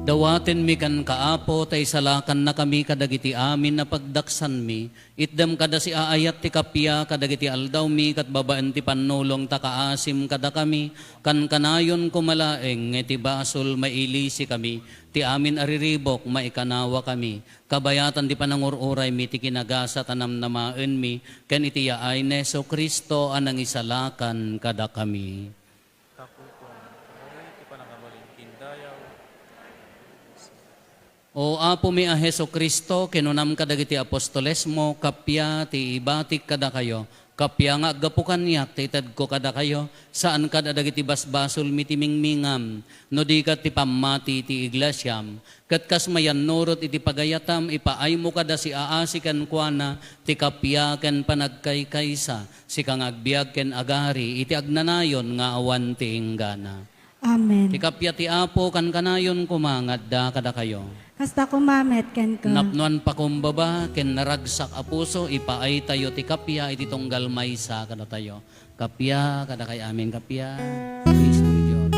Dawatenmi kenka, Apo, ta isalakannakami kadagiti amin a pagdaksanmi. Itdem kada siaayat ti kappia kadagiti aldawmi ket babaen ti pannulong ta kaasim kadakami, kankanayon koma laeng nga iti basol mailisikami ti amin a riribuk, maikanawakami. Kabayatan ti panangur-uraymi ti kinagasat a namnamaenmi ken iti yaay ni Jesu-Cristo a nangisalakan kadakami. Tapukuan, ti panangabalin ken dayaw. O Apomi a Jesu-Cristo, kinunam kadagiti apostolesmo, kappia ti ibatik kadakayo, kappia nga aggapu kaniak ti itedko kadakayo, saan kad a dagiti basbasolmi ti mingmingam, no di ket ti pammati ti iglesiam. Ket kas mayannurot iti pagayatam, ipaaymo kada siaasi kenkuana ti kappia ken panagkaykaysa, sika nga agbiag ken agari iti agnanayon nga awan ti inggana. Amen. Ti kappia ti Apo kankanayon koma nga adda kadakayo. Kasta koma met kenka. Napnoan pakumbaba ken naragsak a puso, ipaaytayo ti kappia iti tunggal maysa kadatayo. Kappia kadakay amin, kappia. Praise the Lord.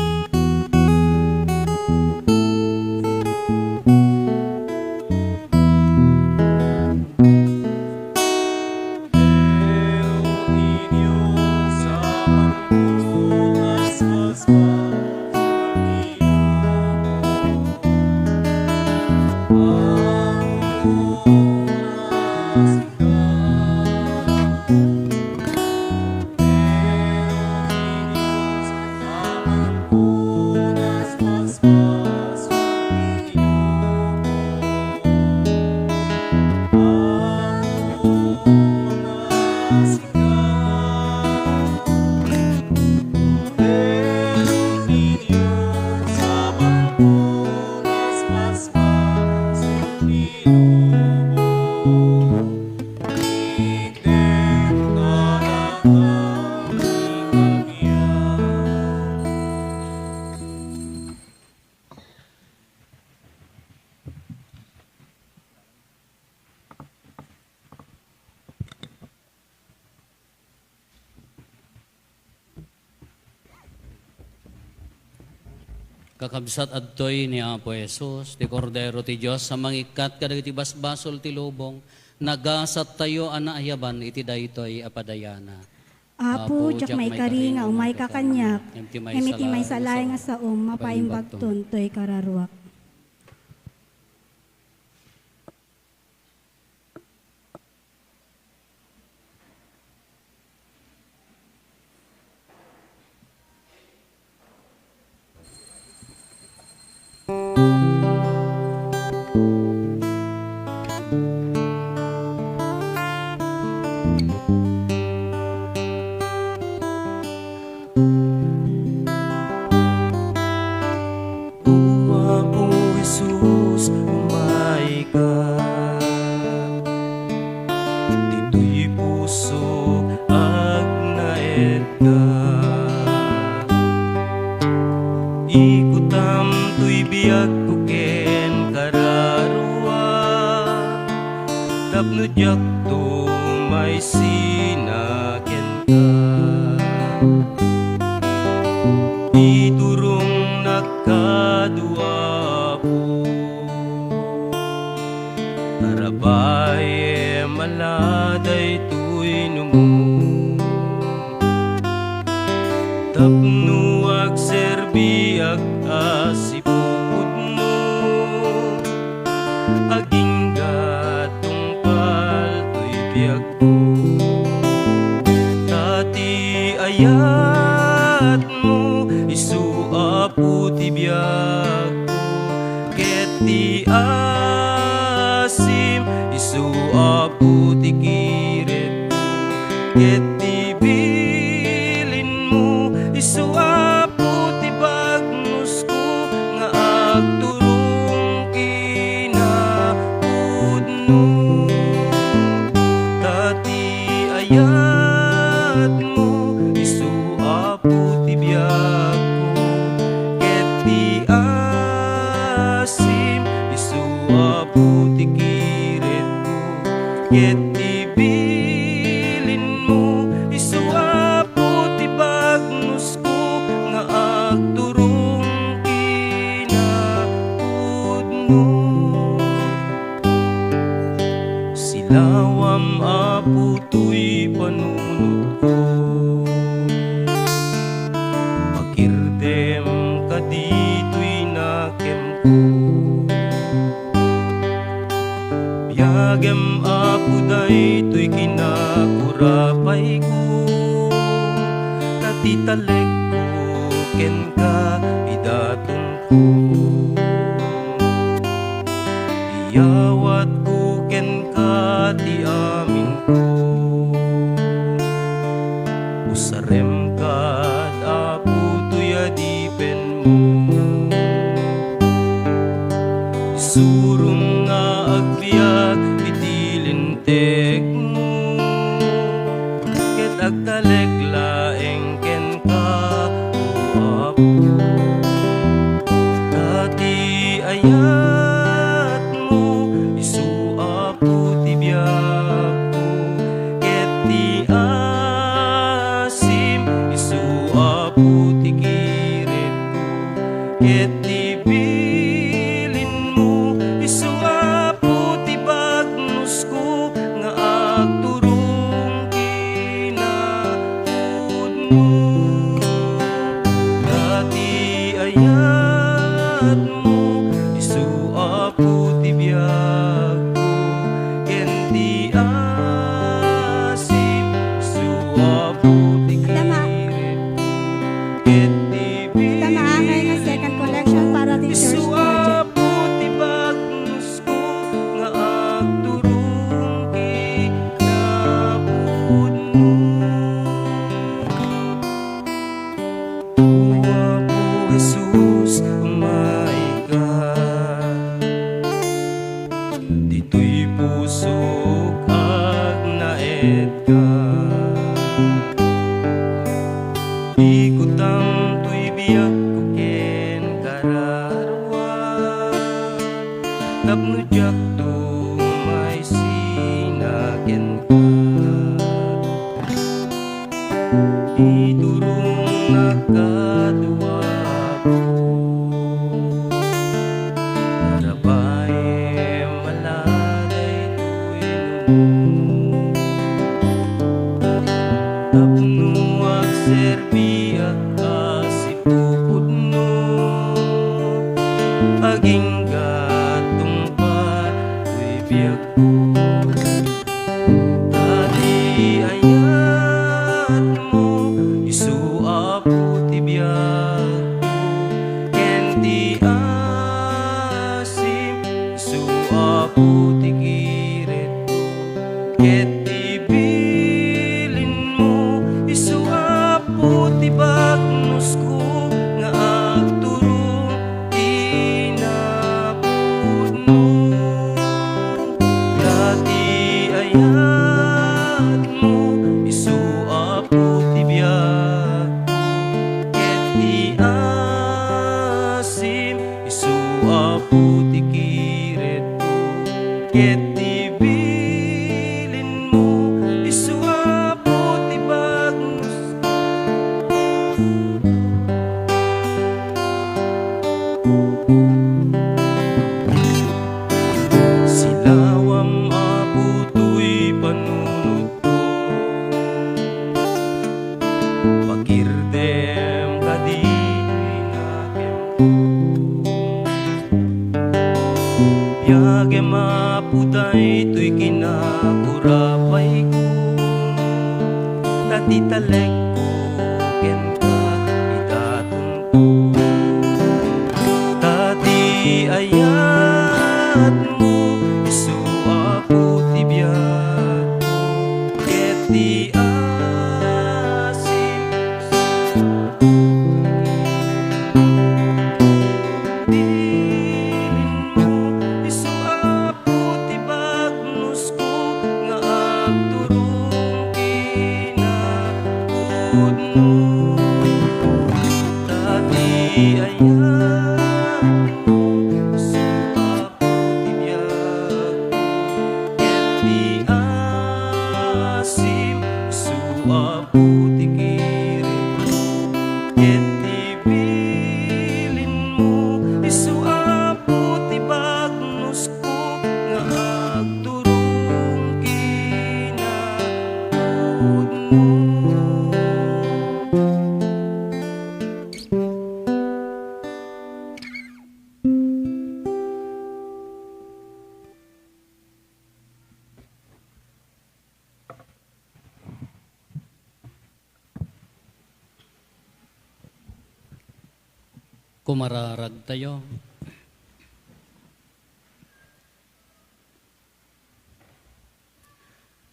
Kakabsat, adtoy ni Apo Jesus, ti Kordero ti Dios a mangikkat kadagiti basbasol ti lubong. Nagasattayo a naayaban iti daytoy a padayana. Apo, diak maikari nga umayka kaniak, ngem iti maysa laeng a saom, mapaimbagton toy kararuak. O Apo Jesus, umayka. Ditoy pusok agnaedka. Ikutam toy biagko ken kararuak, tapno diakto maisina kenka. Iturongnak kano, Apo. Tarabay, mala daytoy numo. Tapno agserbiak a sipupudno, agingga tungpal toy biag Ta ti ayatmo, isu Apo ti biagko, ket ti asim, isu Apo ti kiretko, ket ti bilinmo, isu Apo ti bagnosko nga agturong kinapudno. Ta ti ayatmo, isu Apo ti biagko, ket ti asim, isu Apo ti kiretko, ket ti bilinmo, isu Apo ti bagnosko nga agturong kinapudno. Silawam, Apo, toy panunotko. Pakirdem kaditoy nakemko. Biagem, Apo, daytoy kinakurapayko, ta ti talekko kenka idaton ko. Iyawatko kenka ti aminko. Usarem kad, Apo, toy adipenmo. Isurom nga agbiag iti lintegmo, ket agtalek laeng kenka, O Apo. Ta Ket ti bilinmo, isu, Apo, ti bagnosko nga agturong kinapudno. Ta ti ayatmo, isu, Apo, ti biagko, ken ti asim, isu, Apo, ti Adda ma- kirit. Ket ti Adda maangay nga second collection para ti church project. Isu, Apo, ti bagnosko nga agturong kinapudno. O Apo Jesus, maika. Ditoy pusok agnaedka. Ikutam toy biagko ken kararua, tapno diak tumaysina kenka. Iturongnak kaduak. Para baim a la daytoy numo. Tapno agserbiak a sipupudno. Agingga tungpal toy biagko. Ta ti ayatmo, isu, Apo, ti biagko, ken ti asim, isu, Apo, ti kiritko, ket ti bilinmo, isu, Apo, ti bagnosko nga agturong kinapudno. Ta ti ayatmo, isu, Apo, ti biagko, ket ti asim, isu, Apo, ti kiritko, ket ti bilinmo, isu, Apo, ti bagnos Silawam, Apo, toy panunotko. Pakirdem kadi toy nakemko. Biagem, Apo, daytoy kinakurapayko. Ta ti talekko kenka idaton Ta ti ayatmo, isu, Apo, ti biagko, ket ti asim, bilinmo, isu, Apo, ti bagnosko nga agturong kinapudno. Ta ti ayatmo, isu, Apo, ti biagko, ket ti asim, isu, Apo, ti kiritko, ket ti bilinmo, isu, Apo, ti bagnosko nga agturong kinapudno. Kumararagtayo.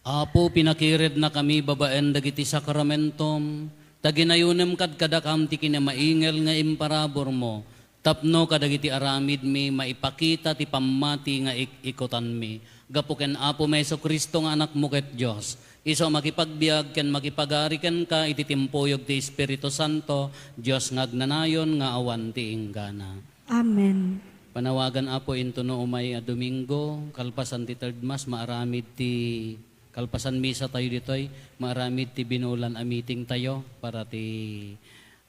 Apo, pinakiridnakami babaen dagiti sakramentom, ta ginayonem kadkadakam ti kinamaingel nga imparaburmo, tapno kadagiti aramidmi maipakita ti pammati nga ik-ikutanmi. Gapu ken Apomi Jesu-Cristo nga Anakmo ket Dios, isu a makipagbiag ken makipagari kenka iti timpuyog ti Espiritu Santo, Dios nga agnanayon nga awan ti inggana. Amen. Panawagan, Apo, intono umay a Domingo, kalpasan ti Third Mass, maaramid ti, kalpasan misa tayo ditoy, maaramid ti binulan a meeting tayo para ti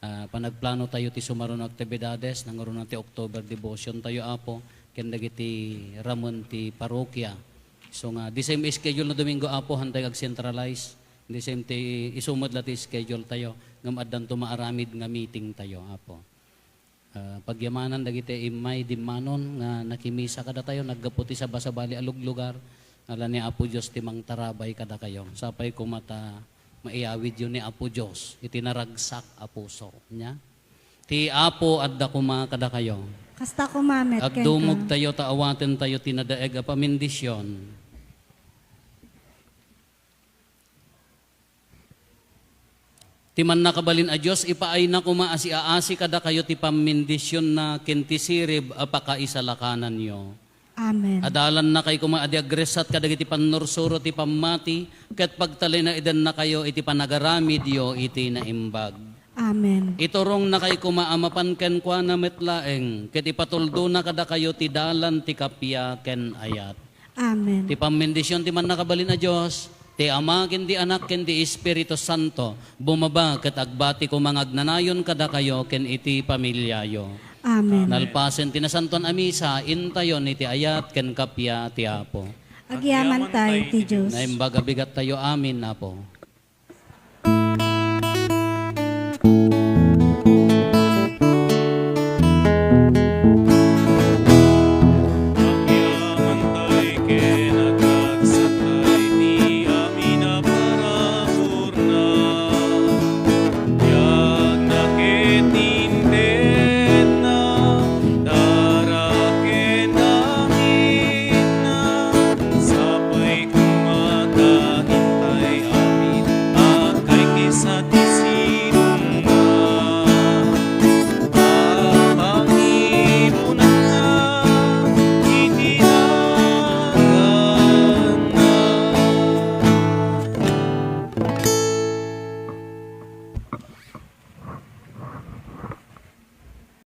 Ah, panagplano tayo ti sumaruno aktibidades, nangruna ti October devotion tayo, Apo, ken dagiti ramen ti parroquia. So nga, the same schedule no Domingo, Apo, han tayo ag-centralize. The same ti, isu met la ti schedule tayo, ngem addanto maaramid nga meeting tayo, Apo. Ah, pagyamanan dagiti immay dimmanon nga nakimisa kadatayo, naggapu ti sabasabali a luglugar, nga la ni Apo Dios ti mangtarabay kadakayo. Sapay koma ta maiyawidyo ni Apo Dios iti naragsak a puso. Nya? Ti Apo adda koma kadakayo. Kasta koma met kenka. Agdumogtayo ta awatentayo ti nadaeg a pamendisyon. Ti Mannakabalin a Dios, ipaayna koma a siaasi kadakayo ti pammendisionna ken ti sirib a pakaisalakananyo. Amen. Adalannakay koma a di agresat kadagiti pannursuro ti pammati, ket pagtalinaedennakayo iti panagaramidyo iti naimbag. Amen. Iturongnakay koma a mapan kenkuana met laeng, ket ipatuldona kadakayo ti dalan ti kappia ken ayat. Amen. Ti pammendision ti Mannakabalin a Dios, ti Ama ken ti Anak ken ti Espiritu Santo, bumaba ket agbati koma nga agnanayon kadakayo ken iti familiayo. Amen. Nalpasen ti nasantoan a misa, intayon iti ayat ken kappia ti Apo. Agyamankay ti Dios. Naimbag a bigattayo amin, Apo.